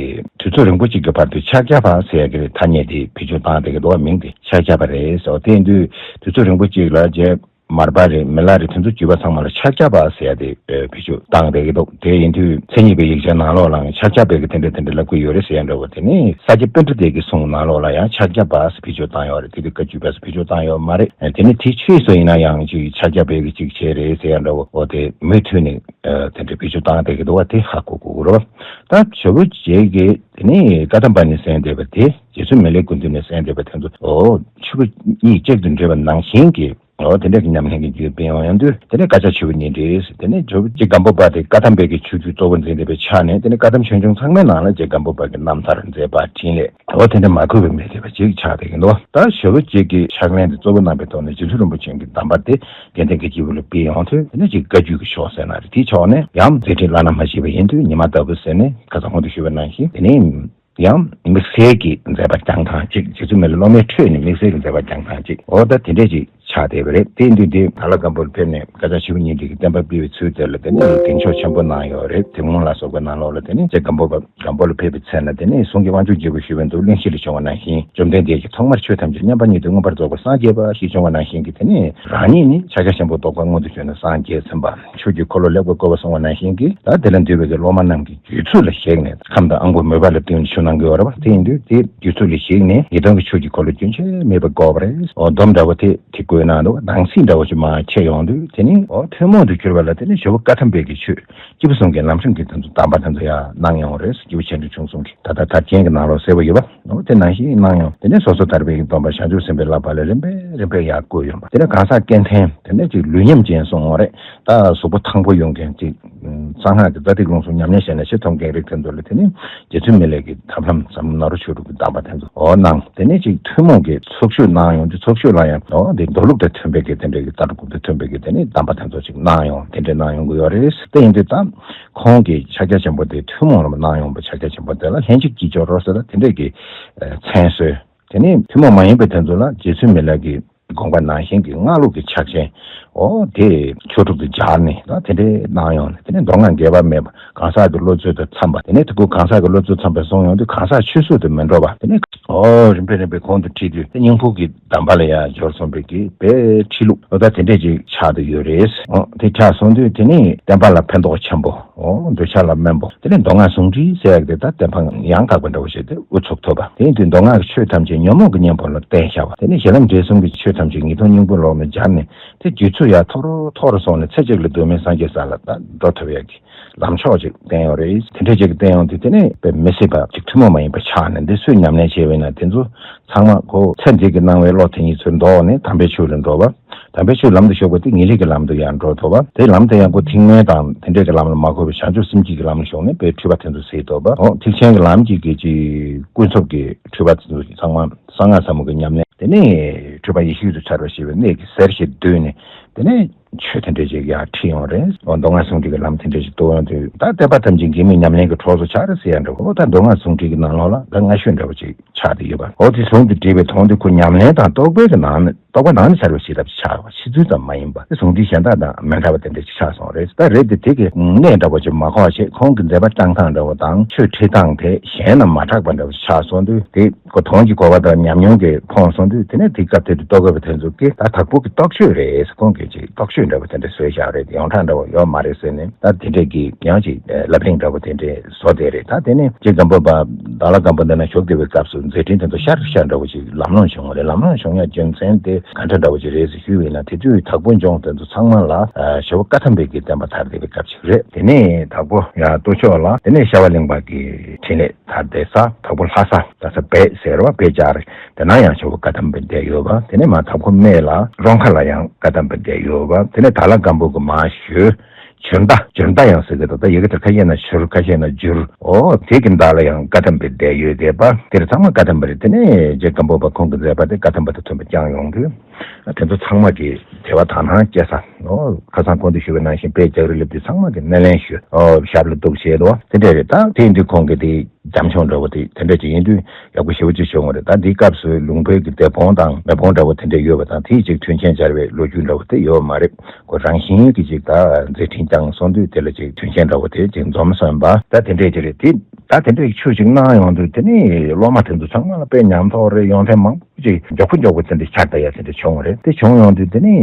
དུས་ཚོད་རིང་པོ་གཅིག་གི་བར་དུ་ཕྱག་རྒྱ་པ་ཟེར་ཡ་གི་ཐ་སྙད་དེ་བེད་སྤྱོད་བཏང་བསྡད་ཀྱི་འདུག་མིང་དེ་ཕྱག་རྒྱ་པ་རེད་ཟེར་བ། དེ་ཡིན་དུས་དུས་ཚོད་རིང་པོ་གཅིག་ལ་རྗེ་མར་པ་རེད། མི་ལ་རེད། དེ་ཚོ་བརྒྱུད་པ་ཚང་མ་ལ་ཕྱག་རྒྱ་པ་ཟེར་ཡ་དེ་བེད་སྤྱོད་བཏང་བསྡད་ཀྱི་འདུག་དེ་ཡིན་དུས་མཚན་ཉིད་པའི་ཡིག་ཆ་ནང་ལོགས་ལའང་ཕྱག་རྒྱ་པས་གི་དེ་འདྲ་དེ་འདྲ་ལབ་ཀྱི་ཡོད་རེད་ཟེར་ཡ་འདྲ་བོ། དེ་ནས་ས་སྐྱ་པཎྜི་ཏའི་གི་གསུང་ནང་ལོགས་ལ་ཡང་ཕྱག་རྒྱ་པ་ཟེར་བེད་སྤྱོད་བཏང་ཡོད་རེད། དེ་དུས་བཀའ་བརྒྱུད་པ་ཟེར་བེད་སྤྱོད་བཏང་ཡོད་མ་རེད། དེ་ནས་དེའི་ཕྱིས་སུ་ཡིན་ན་ཡང་ཅིག་ཕྱག་རྒྱ་པས་གི་ཅིག་བྱས་རེད་ཟེར་ཡ་འདྲ་བོ། འོ་དེ་མུ་མཐུད་ནས་ཨ་དེ་འདྲ་བེད་སྤྱོད་བཏང་བསྡད་ཀྱི་འདུག་བ། དེ་ཧ་གོ་དགོས་ཀྱི་རེད་བ། ད་ཇོ་བོ་རྗེ་གིས་དེ་ནས་བཀའ་གདམས་པ་ནས་གསན་བསྡད་པ་དེ་རྗེ་བཙུན་མི་ལའི་སྐུ་མདུན་ནས་གསན་བསྡད་པ་དེ་ཚོ་འོ་ཆོས་སྐུ་གཉིས་གཅིག་ཏུ་འདྲེས་པ་ནང་བཞིན་གྱི་ འོ་དེ་འདྲ་གི་ཉམས་ལེན་གྱི་རྒྱུད་སྤེལ་ཡོང་ཡོང་དུས་དེ་ནས་བཀའ་ཕྱག་ཆུ་བོ་གཉིས་འདྲེས། དེ་ནས་ཇོ་བོ་རྗེ་སྒམ་པོ་པ་དེ་བཀའ་ཐམ་པའི་གི་ཆོས་བརྒྱུད་གཙོ་བོ་འཛིན་བསྡད་པའི་ཆ་ནས་དེ་ནས་བཀའ་ཐམ་ཆོས་འབྱུང་ཚང་མའི་ནང་ལ་རྗེ་སྒམ་པོ་པ་གི་རྣམ་ཐར་མཛད་པ་འཕྲིན་ལས། འོ་དེ་འདྲ་མ་གོས་པའི་མི་ཐེ་བ་ཅིག་ཆགས་བསྡད་ཀྱི་འདུག་ད་ཇོ་བོ་རྗེ་གི་ཕྱག་ལེན་དེ་གཙོ་བོ་གནང་པའི་ཐོག་ནས་རྗེ་བཙུན་རིན་པོ་ཆེ་གི་གདམས་པ་དེ་དགེ་ལྡན་གྱི་སྐྱེས་བུ་ལ་སྤེལ་ཡོང་དུས་དེ་ནས་ཅིག་བཀའ་བརྒྱུད་ཀྱི་ཕྱོགས་ཟེར་ན་རེད། དེའི་ཕྱོགས་ནས་ཡང་མཛད་འཕྲིན་བླ་ན་མ་མཆིས་པ་ཡིན་དུས་ཉི་མ་ལྟ་བུ་ཟེར་ནས་ཁ་སང་གོང་དུ་ཞུས་པ་ནང་བཞིན་དེ་ནས་ཡང་དམིགས་བསལ་གྱི་མཛད་པ་བསྐྱངས་སྟངས་གཅིག་རྗེ་བཙུན་མི་ལ་སློབ་མའི་ཁྲོད་ནས་དམིགས་བསལ་གྱི་མཛད་པ་བསྐྱངས་སྟངས་གཅིག་འོ་ད་དེ་འདྲས་ཅིག་ཆགས་བསྡད་པ་རེད། དེ་ཡིན་དུས་དེ་དྭགས་ལྷ་སྒམ་པོར་ཕེབས་ནས་བཀའ་ཕྱག་ཆུ་བོ་གཉིས་འདྲེས་ཀྱི་བསྟན་པ་སྤེལ་བའི་ཚུལ་དེ་ལ་དེ་ནས་གདེང་འཇོག་ཆེན་པོ་གནང་ཡོད་རེད། དེབ་སྔོན་ལ་སོགས་པའི་ནང་ལོགས་ལ་དེ་ནས་རྗེ་སྒམ་པོ་པ་སྒམ་པོ་ལ་ཕེབས་པའི་ཚེ་ན་དེ་ནས་གསུང་གི་དབང་ཕྱུག་རྒྱལ་པོ་ཞུ་བའི་མདོ་གླེང་གཞི་ལ་བྱུང་བ་ནང་བཞིན་བཅོམ་ལྡན་འདས་ཀྱིས་ཐོག་མར་ཆོས་ཐམས་ཅད་མཉམ་པ་ཉིད་དུ་མངོན་པར་རྫོགས་པར་སངས་རྒྱས་པ་ཞེས་བྱུང་བ་ནང་བཞིན་གྱི་དེ་ནས་རང་ཉིད་ནི་ཕྱག་རྒྱ་ཆེན་པོ་རྟོགས་པ་མངོན་དུ་གྱུར་ནས་སངས་རྒྱས་ཟིན་པ། ཆོས་ཀྱི་འཁོར་ལོ་ལེགས་པར་བསྐོར་བ་གསུངས་པ་ནང་བཞིན་གྱི་ད་དེ་ལ་འདུས་པའི་གི་སློབ་མ་རྣམས་ཀྱི་རྒྱུད་ཚུལ་ལ་གཞིགས་ནས་ཁམས་དང་ཨ་མགོ་མོས་པ་ལ་བརྟེན་ནས་ཆོས་གནང་གི་ཡོད་རེད་བ། དེ་ཡིན་དུས་དེ་རྒྱུད་ཚུལ་ལ་གཞིགས་ནས་ངེས་དོན་གྱི་ཆོས་ཀྱི་འཁོར་ལོ་རྒྱུན་ཆད་མེད་པར་བསྐོར་བ་རེད། འོ་སྡོམ་འདྲ་བོ་དེ་དེ་བཀོད་གནང་འདུག་དང་ཚིག་འདྲ་བོ་ཅིག་མར་ཆད་ཡོང་དུས་དེ་ནི་འོ་ཐུན་མོང་དུ་གྱུར་པ་ལ་དེ་ནི་ཇོ་བོ་བཀའ་ཐམ་པའི་གི་ཆོས་སྐྱེས་བུ་གསུམ་གྱི་ལམ་རིམ་གྱི་དོན་དུ་གདམས་པ་དེ་ཚོ་ཡང་གནང་ཡོང་བ་རེད། སྐྱེས་བུ་ཆེ་འབྲིང་ཆུང་གསུམ་གྱི་ད་ལྟ་དར་ཆེན་གྱི་ནང་ལོགས་གསལ་པོ་ཡོད་པ། འོ་དེ་ནང་བཞིན་གནང་ཡོང་། དེ་ནས་སོ་སོར་ཐར་པའི་སྡོམ་པ་བྱང་ཆུབ་སེམས་དཔའི་བསླབ་པ་ལ་རིམ་པས་རིམ་པས་ཡར་བཀོད་ཡོང་བ། དེ་ནས་གང་ཟག་སྐལ་ལྡན་དེ་ནས་ཅིག་ལུས་ཉམས་ཅན་གསུང་ངོ་རེད། ད་གཟུགས་པོ་ཐང་པོ་ཡོང་མཁན་ཅིག་གསང་སྔགས་ཀྱི་རྩ་ཐིག་ལུང་གསུམ་ཉམས་ལེན་བྱས་ནས་ཆེ་མཐོང་གི་རིགས་དེ་ཚོ་ལ་དེ་ནས་རྗེ་བཙུན་མི་ལའི་གི་ཐབས་ལམ་ཟབ་མོ་ནཱ་རོ་ཆོས་དྲུག་གི་གདམས་པ་དེ་ཚོ་འོ་གནང་། དེ་ནས་ཅིག་ཐུན་མོང་གི་ཚོགས་ཆོས་གནང་ཡོང་དུས་ཚོགས་ཆོས་ལ་ཡང་འོ་དེ་མདོ་ལུགས་དང་མཐུན་པའི་གི་དེ་འདྲའི་གི་ལྟ་གྲུབ་དང་མཐུན་པའི་གི་དེ་ནས་གདམས་པ་དེ་ཚོ་ཅིག་གནང་ཡོང་། དེ་འདྲའི་གནང་ཡོང་གི་ཡོད་རེད། དེ་ཡིན་དུས་ད་ཁོང་གིས་ཕྱག་རྒྱ་ཆེན་པོ་དེ་ཐུན་མོང་ལ་གནང་ཡོང་བའི་ཕྱག་རྒྱ་ཆེན་པོ་དེ་ལ་ལྷན་ཅིག་སྐྱེས་སྦྱོར་རོ་ཟེར་ད་དེ་འདྲའི་གི་མཚན་གསོལ། དེ་ནས་ཐུན་མོང་མ་ཡིན་པའི་དེ་ཚོ་ལ་རྗེ་བཙུན་མི་ལ་གི་དགོངས་པ་ནང་བཞིན་གྱི་སྔགས་ལུགས་ཀྱི་ཕྱག་ཆེན་འོ་དེ་ཆོས་དྲུག་ཏུ་སྦྱར་ནས་ད་དེ་འདྲའི་གནང་ཡོང་ནས། དེ་ནས་མདོ་སྔགས་འགལ་བ་མེད་པ་གང་ཟག་གི་བློ་ཚོད་དང་འཚམས་པ། དེ་ནས་དེ་ཀོ་གང་ཟག་གི་བློ་ཚོད་འཚམས་པ་གསུངས་ཡོང་དུས་གང་ཟག་ཆོས་སྲོལ་དུ་མི་འགྲོ་བ། དེ་ནས་འོ་རིམ་པས་རིམ་པས་གོང་དུ་ཁྲིད་དུས་དེ་སྙིང་ཕུག་གི་གདམས་པ་ལ་ཡང་སྦྱོར་གསུངས་པའི་གི་དཔེ་ཁྲིད་ལུགས་འོ་ད་དེ་འདྲས་ཅིག་ཆགས་བསྡད་ཡོད་རེད། འོ་དེ་ཆགས་སོང་དུས་དེ་ནས་བསྟན་པ་ལ་ཕན་ཐོགས་ཆེན་པོ། འོ་འདོད་ཆགས་ལ་དམན་པོ། དེ་ནས་མདོ་སྔགས་ཟུང་འབྲེལ་ཟེར་ཡག་དེ་ད་བསྟན་པ་ཡང་དག་པ་འདྲ་བོ་ཞིག་དེ་དབུ་ཚུགས་ཐུབ་པ། དེ་ཡིན་དུས་མདོ་སྔགས་ཀྱི་ཆོས་ཐམས་ཅད་ཉོན་མོངས་ཀྱི་གཉེན་པོ་ལ་བརྟེན་བཞག་པ། དེ་ནས་གཞི་ལམ་འབྲས་གསུམ་གྱི་ཆོས་ཐམས་ཅད་ངེས་དོན་སྙིང་པོ་ལོག་ནས་སྦྱར་ནས་དེ་རྒྱུད་ཚུལ་ཡར་མཐོ་རུ་མཐོ་རུ་སོང་ནས་ཚེ་གཅིག་ལ་གདོད་མའི་སངས་རྒྱས་ས་ལ་ད་འགྲོ་ཐུབ་ཡག་གི་ལམ་ཕྱོགས་ཅིག་བསྟན་ཡོད་རེད། དེ་འདྲས་ཅིག་གི་བསྟན་ཡོང་དུས་དེ་ནས་དཔེ་མི་སྲིད་པ་ཅིག་ཐུན་མོང་མ་ཡིན་པ་ཆགས་ནས་འདི་ཚོས་ཉམས་ལེན་བྱས་པས་ན་དེ་ཚོ་ཚང་མ་ཁོ་ཚེ་འདི་གི་སྣང་བའི་བློ་དེ་ཉིད་ཚུར་ལྡོག་ནས་དམ་པའི་ཆོས་ལ་འགྲོ་བ། དམ་པའི་ཆོས་ལམ་དུ་ཞུགས་པ་དེ་ངེས་ལེགས་ཀྱི་ལམ་དུ་ཡང་འགྲོ་ཐུབ་པ། དེ་ལམ་དེ་ཡང་ཁོ་ཐེག་དམན་དང་དེ་འདྲས་ཀྱི་ལམ་ལ་མ་འཁོར་བའི་བྱང་ཆུབ་སེམས་བསྐྱེད་ཀྱི་ལམ་ལ་ཞུགས་ནས་དཔེ་འཁྲུལ་པ་དེ་ཚོ་སེལ་ཐུབ་པ། འོ་ཐེག་ཆེན་གྱི་ལམ་གྱི་གི་ཀུན་རྫོབ་ཀྱི་འཁྲུལ་པ་དེ་ཚོ་ཚང་མ་གསང་སྔགས་ཟབ་མོ་གི་ཉམས་ལེན་དེ་ནས་འཁྲུལ་པ་ཡེ་ཤེས་སུ་འཆར་བར་བྱེད་པའི་གནད་ཀྱི་གསེར་ཞིག་བསྡུས་ནས་དེ་ནས་ཆོས་དེ་འདྲས་ཅིག་ཡར་ཁྲིད་ཡོང་རེད། འོ་མདོ་སྔགས་ཟུང་འབྲེལ་གྱི་ལམ་དེ་འདྲས་ཅིག་རྟོགས་ཡོང་དུས་ད་བསྟན་པ་ཐམས་ཅད་འགལ་མེད་ཉམས་ལེན་གྱི་གྲོགས་སུ་ཆགས་རེད་ཟེར་ཡ་འདྲ་བོ། འོ་ད་མདོ་སྔགས་ཟུང་འབྲེལ་གྱི་ནང་ལོགས་ལ་ད་སྔ་ཤོས་འདྲ་བོ་ཅིག་ཆགས་བསྡད་ཡོད་པ། འོ་དེ་ཟུང་དུ་འབྲེལ་བའི་དོན་དེ་ཁོ་ཉམས་ལེན་དང་རྟོགས་པའི་གི་ནང་ནས་རྟོགས་པ་ནང་ནས་འཆར་བའི་ཤེས་རབ་ཅིག་ཆགས་པ། ཕྱི་ཚུལ་ཙམ་མ་ཡིན་པ་དེ་ཟུང་འབྲེལ་གཞན་དག་དང་མི་འདྲ་བ་དེ་འདྲ་ཅིག་ཆགས་སོང་རེད། ད་རེད་དེ་དེ་གི་གནད་འདྲ་བོ་ཅིག་མ་གོ་བ་བྱས་ཁོང་གི་མཛད་པ་བསྐྱངས་སྟངས་འདྲ་བོ་དང་ཆོས་ཁྲིད་སྟངས་དེ་གཞན་དང་མ་འདྲ་བ་འདྲ་བོ་ཅིག་ཆགས་སོང་དུས་དེ་ཁོ་དོན་གྱི་གོ་བ་དང་ཉམས་མྱོང་གིས་ཕོངས་སོང་དུས་དེ་ནས་དེ་སྐབས་དེ་དུས་རྟོགས་དགོས་པ་དེ་ཚོ་གི་ད་དྭགས་པོ་གི་རྟོགས་ཆོས་རེད། ཁོང་གིས་ཅིག་རྟོགས་ཆོས་འདྲ་བོ་དེ་འདྲ་བཟོས་བཞག་རེད། ཡོངས་གྲགས་འདྲ་བོ་ཡོད་མ་རེད་ཟེར་ནས་ད་དེ་འདྲ་གི་ཡང་ཅིག་ལབ་གླེང་འདྲ་བོ་དེ་འདྲས། བཟོ་དེ་རེད། ད་དེ་ནས་རྗེ་སྒམ་པོ་པ་དྭགས་ལྷ་སྒམ་པོ་འདི་ན་བཞུགས་བསྡད་པའི་སྐབས་སུ་མཛད་འཕྲིན་དེ་ཚོ་ཤར་ཤར་འདྲ་བོ་ཞིག་ལམ་ལྷོང་བྱུང་བ་རེད། ལམ་ལྷོང་བྱུང་ཡ་རྒྱུ་མཚན་དེ་ག་འདྲ་འདྲ་བོ་ཞིག་རེད་ཟེར་ཞུས་པ་ཡིན་ན་དེ་དུས་དྭགས་པོ་ལྗོངས་དེ་ཚོ་ཚང་མ་ལ་ཞྭ་བོ་བཀའ་ཐམ་པའི་གི་བསྟན་པ་དར་བསྡད་པའི་སྐབས་ཤིག་རེད། དེ་ནས་དྭགས་པོ་ཡ་སྟོད་ཕྱོགས་ལ་དེ་ནས་ཤ་བ་གླིང་པ་གི་འཕྲིན་ལས་དར་བསྡད་ས་དྭགས་པོ་ལྷ་ས་ད་ས་བེད་ཟེར་བ་བེད་སྦྱར་དེ་ན་ཡང་ཞྭ་བོ་བཀའ་ཐམ་པའི་བསྡད་ཡོད་པ། དེ་ནས་མ་དྭགས་པོ་སྨད་ལ་རོང་ཁ་ལ་ཡང་བཀའ་ཐམ་པའི་བསྡད་ཡོད་པ། དེ་ནས་དྭགས་ལྷ་སྒམ་པོ་གི་མ་ཞོལ་ཇོ་མདའ་ཇོ་མདའ་ཡང་ཟེར་གི་འདུག་ད་ཡི་གེ་དེར་ཁ་ཤས་ན་ཞུར་ཁ་ཤས་ན་འཇུར། འོ་དེ་གི་མདའ་ལ་ཡང་བཀའ་ཐམ་པའི་བསྡད་ཡོད་བསྡད་པ་དེར་ཚང་མ་བཀའ་ཐམ་པ་རེད། དེ་ནས་རྗེ་སྒམ་པོ་པ་ཁོང་གི་མཛད་པ་དེ་བཀའ་ཐམ་པ་དང་མཐུན་པ་བསྐྱངས་ཡོང་དུས་དེ་ཚོ་ཚང་མ་གི་དེ་བ་དག་སྣང་སྐྱེ་ས། འོ་ཁ་སང་གོང་དུ་ཞུས་པ་ནང་བཞིན་དཔེ་རྒྱག་རེས་ལབ་དུས་ཚང་མ་གི་སྣེ་ལེན་ཞུ། འོ་ཞབས་ལ་གཏུགས་བྱས་འདུག་དེ་འདྲ་རེད། ད་དེ་ཡིན་དུས་ཁོང་གི་དེ་བྱམས་སྐྱོང་འདྲ་བོ་དེ་དེ་འདྲ་ཅིག་ཡིན་དུས་ཡག་པོ་ཞེ་པོ་ཅིག་བྱུང་བ་རེད། ད་འདིའི་སྐབས་སུ་ལུང་པའི་གི་སྡེ་དཔོན་དང་མེས་དཔོན་འདྲ་བོ་དེ་འདྲ་ཡོད་པ་དང་དེའི་ཅིག་མཐུན་རྐྱེན་སྦྱར་བའི་ལོ་རྒྱུས་འདྲ་བོ་དེ་ཡོད་མ་རེད། ཁོ་རང་བཞིན་གྱི་ཅིག་ད་མཛད་འཕྲིན་བསྐྱངས་སོང་དུས་དེ་ལ་ཅིག་མཐུན་རྐྱེན་འདྲ་བོ་དེ་ཅིག་འཛོམས་སོང་བ་ད་དེ་འདྲས་ཅིག་རེད། དེ་ད་དེ་འདྲས་ཆོས་ཅིག་གནང་ཡོང་དུས་དེ་ནི་སློབ་མ་དེ་ཚོ་ཚང་མ་ལ་དཔེ་ཉམས་རྟོགས་རེད། ཡོན་ཏན་མང་པོ་ཅིག་མགྱོགས་པོ་མགྱོགས་པོ་དེ་འདྲ་ཆགས་བསྡད་ཡ་དེ་འདྲ་བྱུང་བ་རེད། དེ་བྱུང་ཡོང་དུས་དེ་ནི་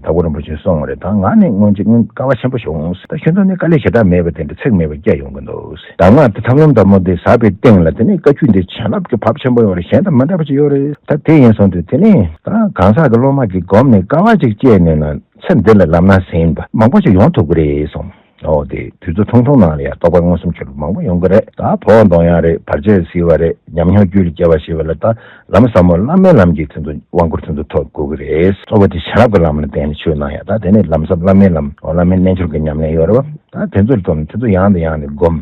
དྭགས་པོ་རིན་པོ་ཆེས་གསུངས་པ་རེད། ད་ང་ནི་སྔོན་ཆད་སྔོན་དཀའ་བ་ཆེན་པོ་བྱུང་། ད་ཁྱོད་ཚོ་ནི་དཀའ་ལས་ཞེ་དྲག་མེད་པ་དེ་འདྲ་ཚེགས་མེད་པར་སྐྱེལ་ཡོང་གི་འདུག་ད་ང་དེ་ཐབས་ལམ་དམ་མོ་དེ་ཟབ་པའི་སྟེང་ལ་དེ་ནི་བཀའ་བརྒྱུད་འདི་བྱིན་རླབས་ཀྱི་བབ་ཆེན་པོ་ཡོད་རེད། གཞན་དང་མི་འདྲ་བ་ཅིག་ཡོད་རེད། ད་དེ་ཡིན་སོང་དུས་དེ་ནི་ད་གང་ཟག་གི་སློབ་མ་གིས་སྒོམ་ནས་དཀའ་བ་ཅིག་སྤྱད་ནས་ན་ཚེ་འདི་ལ་ལམ་སྣ་ཟིན་པ་མང་པོ་ཅིག་ཡོང་ཐུབ་ཀྱི་རེད་གསུངས། འོ་དེ་དུས་ཚོད་ཐུང་ཐུང་ནང་ལ་ཡང་རྟོགས་པ་མངོན་སུམ་གྱུར་པ་མང་པོ་ཡོང་གི་རེད། ད་བོགས་འདོན་ཡག་རེད། བར་ཆད་སེལ་བ་རེད། ཉམས་མྱོང་རྒྱུད་ལ་སྐྱེ་བ་ཞེས་པ་ལ་ད་ལམ་ཟབ་མོ་བླ་མའི་ལམ་གྱི་དེ་ཚོ་དབང་བསྐུར་དེ་ཚོ་ཐོབ་དགོས་ཀྱི་རེད། གཙོ་བོ་དེ་བྱིན་རླབས་ཀྱི་ལམ་ལ་བརྟེན་ནས་ཆོས་གནང་ཡག་ད་དེ་ནས་ལམ་ཟབ་བླ་མའི་ལམ། འོ་བླ་མའི་རྣལ་འབྱོར་གྱི་ཉམས་ལེན་ཡོད་རེད་བ། ད་དེ་ཚོར་ཐོབ་ནས་དེ་ཚོ་ཡང་དང་ཡང་ནས་སྒོམ།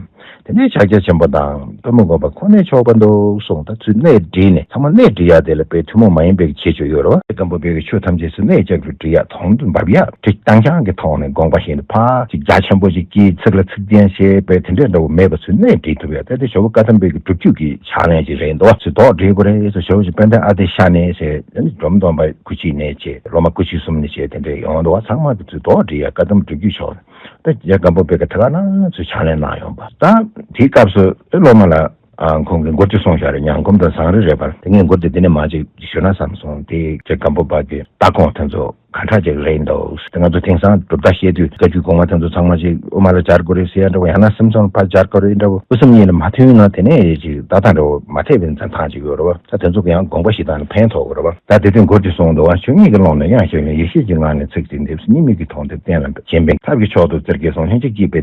དེ་ནས་ཕྱག་རྒྱ་ཆེན་པོ་དང་གཏི་མུག་སྒོམ་པ་ཁོ་ནས་ཆོག་པ་འདུག་གསུངས། ད་ཚུར་གནས་བསྒྲིལ་ནས་ཚང་མ་གནས་བསྒྲིལ་ཡག་དེ་ལ་དཔེ་ཐུན་མོང་མ་ཡིན་པའི་ཁྱད་ཆོས་ཡོད་རེད་བ། སྐམ་པོ་པའི་གི་ཆོས་ཐམས་ཅད་ཚུར་གནས་ལྕགས་རུ་བསྒྲིལ་ཡག་དོན་དུ་འབབ་ཡག་ཁྲིད་རྐྱང་རྐྱང་གི་ཐོག་ནས་དགོངས་པ་བཞེས་ནས་ཕར་ཅིག་རྒྱ་ཆེན་པོ་ཅིག་གིས་ཚིག་ལ་ཚིག་བརྟན་བྱས་པའི་དེ་འདྲའི་འདྲ་བོ་མེད་པ་ཚུར་གནས་བསྒྲིལ་ཐུབ་ཡག་ད་དེ་ཇོ་བོ་བཀའ་གདམས་པའི་གི་སྒྲུབ་བརྒྱུད་ཀྱི་ཕྱག་ལེན་ཅིག་རེད་འདུག་བ། ཚུར་དོགས་བསྒྲིལ་དགོས་རེད་ཟེར། ཇོ་བོ་ཆེ་དཔལ་ལྡན་ཨ་ཏི་ཤ་ནས་ཟེར་ཨ་ནི་འབྲོམ་སྟོན་པ་སྐུ་མཆེད་ནས་བྱས། སློབ་མ་སྐུ་མཆེད་གསུམ་ནས་བྱས་དེ་འདྲའི་ཡོང་འདུག་བ། ཚང་མ་གི་ཚུར་དོགས་བསྒྲིལ་ཡག་བཀའ་གདམས་སྒྲུབ་བརྒྱུད་ཕྱོགས། ད་རྒྱ་སྐམ་པོ་པའི་གི་དེ་ག་ན་ཚུར་ཕྱག་ལེན་གནང་ཡོང་པ། ད་དེའི་སྐབས་སུ་ཨེ་སློབ་མ་ལ་ཨ་ཁོང་གིས་མགུར་དེ་གསུངས་བཞག་རེད། ཉང་ཁོམ་དང་ཟངས་རི་རས་པར། དེ་ངས་མགུར་དེ་འདི་ནས་མར་ཅིག་ཞུ་ན་བསམ་སོང་། དེ་རྒྱ་སྐམ་པོ་པ་གི་ལྟ་དགོངས་དེ་ཚོ་ག་འདྲ་ཅིག་རེད་འདུག་དེ་ང་ཚོ་དེང་སང་གྲུབ་མཐའ་བཤད་དུས་བཀའ་བརྒྱུད་གོང་མ་དེ་ཚོ་ཚང་མ་ཅིག་དབུ་མ་ལ་སྦྱར་དགོས་རེད་ཟེར་ཡ་འདྲ་བོ། ཡང་ན་སེམས་ཙམ་ལ་ཕར་སྦྱར་དགོས་རེད་འདྲ་བོ། དབུ་གསུམ་གཉིས་ལ་མ་མཐུན་ན་དེ་ནས་ཅིག་ལྟ་སྟངས་འདྲ་བོ་མ་འཐད་པའི་འཛིན་སྟངས་ཅིག་ཡོད་རེད་བ། ད་དེ་ཚོ་གི་ཡང་དགོངས་པ་བཞེས་སྟངས་ལ་ཕན་ཐོགས་དགོས་རེད་བ། ད་དེ་དུས་མགུར་དེ་གསུངས་འདུག་བ། ཆོས་ཉིད་ཀྱི་ཀློང་ནས་དབྱངས་ཞུ་བའི། ཡེ་ཤེས་ཀྱི་ངང་ནས་ཚིག་གཅིག་འདེབས། གཉིས་མེད་ཀྱི་དོན་དེ་གཏན་ལ་འབེབས། གཞན་ཕན་ཐབས་ཀྱི་མཆོག་ཏུ་བཙིར་གྱིས་གསུངས། ལྷན་ཅིག་སྐྱེས་པའི་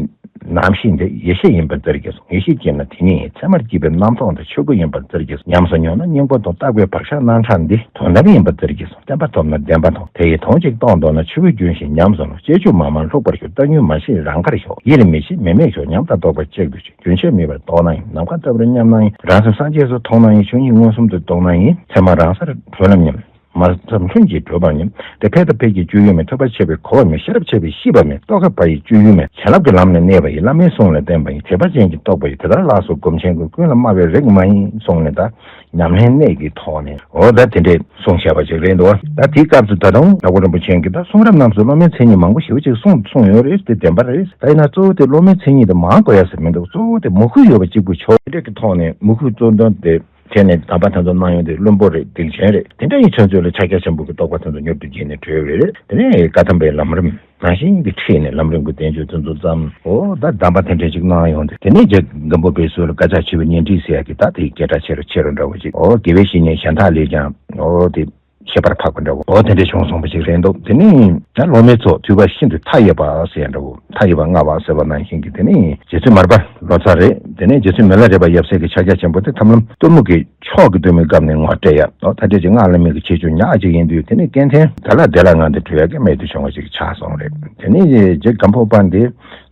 རྣམ་ཤེས་འདི། ཡེ་ཤེས་ཡིན་པར་བཙིར་གྱིས་གསུངས། ཡེ་ཤེས་སྐྱེས་ན་དེ་ཉིད་ཡིན། མཚན་མར་སྐྱེས་པའི་རྣམ་རྟོག་འདི། ཆོས་སྐུ་ཡིན་པར་བཙིར་གྱིས་གསུངས། ཉམས་སུ་མྱོང་ན་སྙིང་པོ་མཐོང་། བརྟག་པའི་བག་ཆགས་རྣམ་གྲངས་འདི། དོན་དམ་ཡིན་པར་བཙིར་གྱིས་གསུངས། བརྟན་པ་ཐོབ་ན་བདེན་པ་མཐོང་། དེ་ཡི་དོན་གཅིག་རྟོགས་འདོད་ན། ཆོས་སྐུའི་རྒྱུན་བཞིན་ཉམས་སུ་ལོངས། སྤྱོད་འཇུག་མ་མང་ལྷུག་པར་ཞུ། བཏང་སྙོམས་མ་བྱེད་རང་དགར་ཞོག་ཡིད་ལ་མི་བྱེད་མི་དམིགས་ཞོག་ཉམས་དང་རྟོགས་པ་གཅིག་ཏུ་བྱེད། རྒྱུན་ཆད་མེད་པར་རྟོགས་ན་ཡང་། ནམ་མཁའ་ལྟ་བུར་མཉམ་ན་ཡང་། རང་སེམས་སངས་རྒྱས་སུ་མཐོང་ན་ཡང་། ཆོས་ཉིད་མངོན་སུམ་དུ་རྟོགས་ན་ཡང་། མཚན་མ་རང་སར་གྲོལ་ལམ་མཉམ། མ་ཐོབ་ལྷུན་གྱིས་གྲུབ་པ་མཉམ། དེ་ཕན་དང་ཕན་གྱི་སྤྱོད་ཡུལ་མེད། ཐོས་པ་བྱས་པས་གོ་བ་མེད། ཤེས་རབ་བྱས་པས་ཤེས་པ་མེད། རྟོགས་པ་ཡི་སྤྱོད་ཡུལ་མེད། བྱིན་རླབས་ཀྱི་ལམ་ལ་གནས་པ་ཡིན། བླ་མའི་གསུང་ལ་བརྟེན་པ་ཡིན། དད་པ་ཅན་གྱི་རྟོགས་པ་ཡིན། དེ་ལྟར་ལགས་སོ་སྒོམ་ཆེན་ཀུན། ཀུན་ལ་སྨྲ་བའི་རིགས་མ་ཡིན། གསུངས་ནས་ད་ཉམས་ལེན་གནད་ཀྱི་ཐོག་ནས་འོ་ད་དེ་འདྲས་གསུངས་བཞག་པ་ཅིག་རེད་འདུག་ད་དེའི་སྐབས་སུ་ད་དུང་ནག་པོ་རིན་པོ་ཆེ་གིས་ད་གསུང་རབ་རྣམས་སུ་སློབ་མའི་མཚན་ཉིད་མང་པོ་ཞེ་པོ་ཅིག་གསུངས་གསུངས་ཡོད་རེད། དེ་བདེན་པ་རེད། ད་ཡིན་ན་གཙོ་བོ་དེ་སློབ་མའི་མཚན་ཉིད་དེ་མང་དགོས་ཡ་ཟེར་མི་འདུག་གཙོ་བོ་དེ་མོས་གུས་ཡོད་པ་གཅིག་པུ་ཆོག་དེ་འདྲས་ཀྱི་ཐོག་ནས་མོས་གུས་གཙོ་འདོན་དེ། དེ་ནས་གདམས་པ་དེ་ཚོ་གནང་ཡོང་དུས་བླུན་པོ་རེད། སྡིག་ཅན་རེད། དེ་འདྲ་ཡི་ཚོད་ཚོད་ལ་ཕྱག་རྒྱ་ཆེན་པོ་གི་རྟོགས་པ་དེ་ཚོ་མྱུར་དུ་རྒྱས་ནས་གྲོལ་བ་རེད། དེ་ནས་བཀའ་གདམས་པའི་ལམ་རིམ་ནང་བཞིན་གྱི་ཁྲིད་ནས་ལམ་རིམ་གྱི་བསྟན་བཅོས་དེ་ཚོ་བརྩམས། འོ་ད་གདམས་པ་དེ་འདྲ་ཅིག་གནང་ཡོང་དུས་དེ་ནས་རྒྱ་སྒམ་པོ་པའི་སྲོལ་ལ་བཀའ་ཕྱག་མཆོད་པའི་བརྙན་འཕྲིན་ཟེར་ཡག་གི་ད་དེ་སྐད་གྲགས་ཆེ་རུ་ཆེ་རུ་འདྲ་བོ་ཅིག་འོ་དགེ་བའི་བཤེས་གཉེན་གཞན་དག་ལས་ཀྱང་འོ་དེ་ཁྱད་པར་འཕགས་པ་འདྲ་བོ་འོ་དེ་འདྲ་བྱུང་སོང་བ་ཅིག་རེད་འདུག་དེ་ནས་ད་སློབ་མའི་ཚོགས་ཐོས་པ་ཤིན་ཏུ་མཐའ་ཡས་པ་ཟེར་ཡག་འདྲ་བོ། མཐའ་ཡས་པ་ལྔ་པ་ཟེར་བ་ནང་བཞིན་གྱི་དེ་ནས་རྗེ་བཙུན་མར་པ་ལོ་ཙཱ་རེད། དེ་ནས་རྗེ་བཙུན་མི་ལ་རས་པ་ཡབ་སྲས་ཀྱི་ཕྱག་རྒྱ་ཆེན་པོ་དེ་ཐབས་ལམ་གཏི་མུག་གི་ཕྱོགས་ཀྱི་གདོད་མའི་སྐབས་ནས་ངོ་སྤྲད་ཡ། འོ་ད་འདྲ་ཅིག་སྔགས་བླ་མེད་ཀྱི་ཁྱད་ཆོས་ཉག་ཅིག་ཡིན་དུས་དེ་ནས་སྐྱེ་མཐའ་དེ་ལ་བདེ་ལ་ངང་དུ་གྲོལ་ཡ་གི་རྨད་དུ་བྱུང་བ་ཅིག་ཆགས་སོང་རེད། དེ་ནས་རྗེ་སྒམ་པོ་པ་འདི་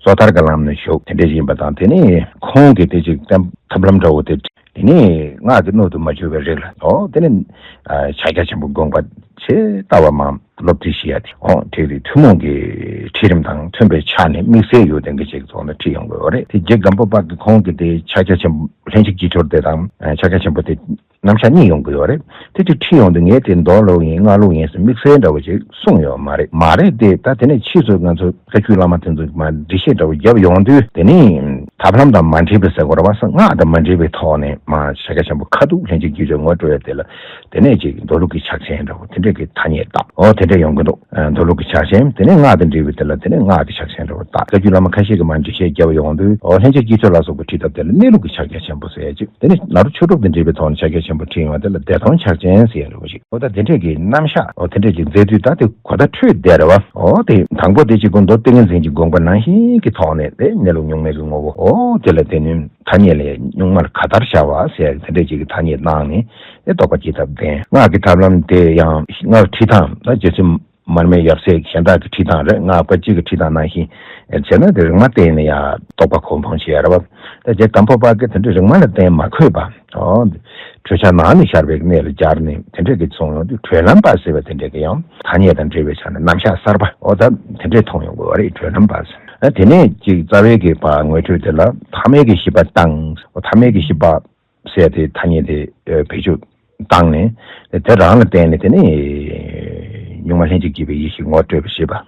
སོ་ཐར་གྱི་ལམ་ནས་ཞུགས་དེ་འདྲ་ཅིག་ཡིན་པ་དང་། དེ་ནས་ཁོང་གིས་དེ་ཅིག་ཐབས་ལམ་འདྲ་བོ་དེ་དེ་ནས་སྔགས་ཀྱི་སྣོད་དུ་མ་གྱུར་པའི་རིགས་ལ། འོ་དེ་ནས་ཕྱག་རྒྱ་ཆེན་པོ་དགོངས་པ་ཇི་ལྟ་བ་མར་སློབ་ཁྲིད་བྱེད་ཡ་དེ། འོ་དེ་རིགས་ཐུན་མོང་གི་ཁྲིད་རིམ་དང་མཐུན་པའི་ཆ་ནས་དམིགས་བསལ་ཡོད་ལྡན་གྱི་ཅིག་ཚོགས་ནས་ཁྲིད་ཡོང་དགོས་པ་རེད། དེ་རྗེ་སྒམ་པོ་པ་གི་ཁོང་གི་དེ་ཕྱག་རྒྱ་ཆེན་པོ་ལྷན་ཅིག་སྐྱེས་སྦྱོར་དེ་དང་ཕྱག་རྒྱ་ཆེན་པོ་དེ་རྣམ་གཞག་གཉིས་ཡོང་གི་ཡོད་རེད། དེ་དུས་ཁྲིད་ཡོང་དུས་ངས་དེ་མདོ་ལུགས་ཡིན་སྔགས་ལུགས་ཡིན་ཟེར་དམིགས་བསལ་འདྲ་བོ་ཅིག་གསུངས་ཡོད་མ་རེད། མ་རེད་དེ་ད་དེ་ནས་ཕྱིས་སུ་ང་ཚོ་བཀའ་བརྒྱུད་བླ་མ་དེ་ཚོ་མར་འགྲེལ་བཤད་འདྲ་བོ་བརྒྱབ་ཡོང་དུས་དེ་ནི་ཐབས་ལམ་དང་མ་འདྲེས་པའི་ཟེར་དགོས་རེད་བ། སྔགས་དང་མ་འདྲེས་པའི་ཐོག་ནས་མར་ཕྱག་རྒྱ་ཆེན་པོ་ཁ་ཐུག་ལྷན་ཅིག་སྐྱེས་སྦྱོར་ངོ་སྤྲོད་ཡ་དེ་ལ་དེ་ནས་ཅིག་མདོ་ལུགས་ཀྱི་ཕྱག་ཆེན་འདྲ་བོ་དེ་འདྲས་ཀྱི་ཐ་སྙད་བཏགས། འོ་དེ་འདྲས་ཡོང་གི་འདུག་མདོ་ལུགས་ཀྱི་ཕྱག་ཆེན་དེ་ནས་སྔགས་དང་འདྲེས་པའི་དེ་ལ་དེ་ནས་སྔགས་ཀྱི་ཕྱག་ཆེན་འདྲ་བོ་བཏགས། བཀའ་བརྒྱུད་བླ་མ་ཁ་ཤས་ཀྱིས་མར་འགྲེལ་བཤད་བརྒྱབ་ཡོང་དུས་འོ་ལྷན་ཅིག་སྐྱེས་སྦྱོར་ལ་སོགས་པའི་ཁྲིད་ཐབས་དེ་ལ་གནས་ལུགས་ཀྱི་ཕྱག་རྒྱ་ཆེན་པོ་ཟེར་ཡ་ཅིག་དེ་ནས་ནཱ་རོ་ཆོས་དྲུག་དང་འབྲེལ་བའི་ཐོག་ནས་ཕྱག་རྒྱ་ཆེན་པོ་ཁྲིད་ཡོང་བ་དེ་ལ་བདེ་སྟོང་ཕྱག་ཆེན་ཟེར་ཡ་འདྲ་བོ་ཞིག་འོ་ད་དེ་འདྲས་ཀྱི་རྣམ་གཞག་འོ་དེ་འདྲས་ཀྱི་མཛད་དུས་ད་དེ་གོ་བརྡ་འཕྲོད་བསྡད་རེད་བ། འོ་དེ་དང་པོ་དེ་གཅིག་པུ་མདོ་ཏིང་ངེ་འཛིན་གྱི་དགོངས་པ་ནང་བཞིན་གྱི་ཐོག་ནས་དེ་གནས་ལུགས་གཉུག་མའི་གི་ངོ་བོ་འོ་དེ་ལ་དེ་ནི་ཐ་སྙད་ལས་གཉུག་མར་ག་དར་བྱ་བ་ཟེར་དེ་འདྲས་ཅིག་གི་ཐ་སྙད་བཏང་ནས་དེ་རྟོགས་པ་སྐྱེ་ཐབས་ལྡན། སྔགས་ཀྱི་ཐབས་ལམ་དེ་ཡང་སྔགས་ཁྲིད་སྟངས་ད་རྗེ་བཙུན་མར་མེ་ཡབ་སྲས་གཞན་དག་གི་ཁྲིད་སྟངས་རེད། སྔགས་པ་གཅིག་གི་ཁྲིད་སྟངས་ནང་བཞིན་བྱས་ན་དེ་རིག་མ་བསྟེན་ནས་ཡང་རྟོགས་པ་གོ་འཕང་ཆེ་ཡ་རེད་བ། ད་རྗེ་སྒམ་པོ་པ་གིས་དེ་འདྲ་རིག་མ་ལ་བརྟེན་མ་འཁོད་པ། འོ། འཕྲོད་བྱ་ནང་ནས་ཤར་བའི་གནས་ལ་སྦྱར་ནས་དེ་འདྲ་གི་གསུངས་ཡོང་དུས་གྲོལ་ལམ་པ་ཟེར་བ་དེ་འདྲ་གི་ཡང་ཐ་སྙད་དང་འབྲེལ་བའི་ཆ་ནས་རྣམ་གཞག་གསར་པ་འོ་ད་དེ་འདྲས་མཐོང་ཡོང་དགོས་པ་རེད། གྲོལ་ལམ་པ་ཟེར། ཨ་དེ་ནས་ཅིག་རྩ་བའི་གི་པ་ངོ་སྤྲོད་དེ་ལ་ཐ་མལ་གྱི་ཤེས་པ་བཏང་། འོ་ཐ་མལ་གྱི་ཤེས་པ་ཟེར་དེ་ཐ་སྙད་དེ་བེད་སྤྱོད་བཏང་ནས་དེ་རང་ལ་བརྟེན་ནས་དེ་ནས་གཉུག་མ་ལྷན་ཅིག་སྐྱེས་པའི་ཡེ་ཤེས་ངོ་སྤྲོད་པ་ཞེས་པ།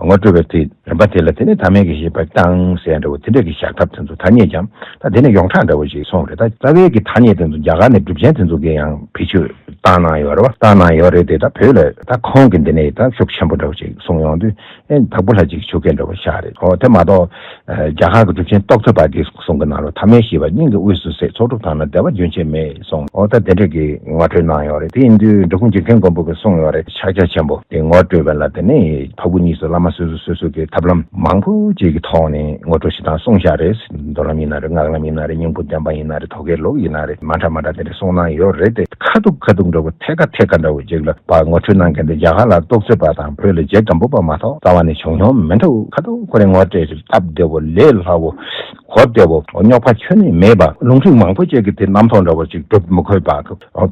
ངོ་སྤྲོད་པའི་དེ་རིམ་པ་དེ་ལ་དེ་ནས་ཐ་མལ་གྱི་ཤེས་པ་བཏང་ཟེར་འདྲ་བོ་དེ་འདྲ་གི་བཞག་ཐབས་དེ་ཚོ་ཐ་སྙད་ཀྱང་ད་དེ་ནས་ཡོངས་གྲགས་འདྲ་བོ་ཞིག་སོང་རེད། ད་རྩ་བའི་གི་ཐ་སྙད་དེ་ཚོ་རྒྱ་གར་ནས་གྲུབ་ཆེན་དེ་ཚོ་གིས་ཡང་བེད་སྤྱོད་ བཏང་གནང་ཡོད་རེད་བ། བཏང་གནང་ཡོད་རེད་དེ། ད་བོད་ལ་ད་ཁོང་གི་འདི་ནས་ད་ཤུགས་ཆེན་པོ་འདྲ་བོ་ཅིག་གསུངས་ཡོང་དུས། ཨེ་དྭགས་པོ་ལྷ་ཅིག་ཆོས་སྐད་འདྲ་བོ་ཤག་རེད། ཨོ་དེ་མ་གཏོགས་ཨ་རྒྱ་གར་གྱི་གྲུབ་ཆེན་རྟོགས་བརྗོད་པ་གིས་གསུང་གི་ནང་ལོགས་ཐ་མལ་ཤེས་པ་སྙིང་གི་དབུས་སུ་ཟད། ཚོགས་དྲུག་དག་ན་བདེ་བ་རྒྱུན་ཆད་མེད་གསུངས། ཨོ་ད་དེ་འདྲ་གི་ངོ་སྤྲོད་གནང་ཡོད་རེད། དེ་ཡིན་དུས་འབྲི་གུང་འཇིག་རྟེན་མགོན་པོ་གིས་གསུངས་ཡོད་རེད། ཕྱག་རྒྱ་ཆེན་པོ་དེ་ངོ་སྤྲོད་པ་ལ་དེ་ནས་ཕ་བུ་གཉིས་སུ་བླ་མ་སོ་སོ་སོ་སོ་གི་ཐབས་ལམ་མང་པོ་ཅིག་གི་ཐོག་ནས་ངོ་སྤྲོད་ཞིག་དང་གསུངས་བཞག་རེད། མདོ་ལམ་ཡིན་ན་རེད། སྔགས་ལམ་ཡིན་ན་རེད། སྙིང་པོ་བདེན་པ་ཡིན་ན་རེད། ཐོད་རྒལ་ལུགས་ཡིན་ན་རེད། མ་འདྲ་མ་འདྲ་དེ་འདྲ་གསུངས་གནང་ཡོད་རེད་དེ། ཁ་ཐུག་ཁ་ཐུག་འདྲ་བོ་ཐད་ཀ་ཐད་ཀ་འདྲ་བོ་ཅིག་ལ་ཕར་ངོ་སྤྲོད་གནང་མཁན་དེ་རྒྱ་གར་ལ་རྟོགས་བརྗོད་པ་དང་བོད་ལ་རྗེ་སྒམ་པོ་པ་མ་གཏོགས་རྩ་བ་ནས་བྱུང་མྱོང་མི་འདུག་ཁ་ཐུག་ཁོ་རའི་ངོ་སྤྲོད་ཅིག་སྟབས་བདེ་བོ། ལས་སླ་བོ། གོ་བདེ་བོ། རྙོག་པ་ཁྱོན་ནས་མེད་པ། ལུང་ཁྲིད་མང་པོ་ཅིག་གི་དེ་རྣམ་རྟོག་འདྲ་བོ་ཅིག་སྒྲུབ་མི་དགོས་པ།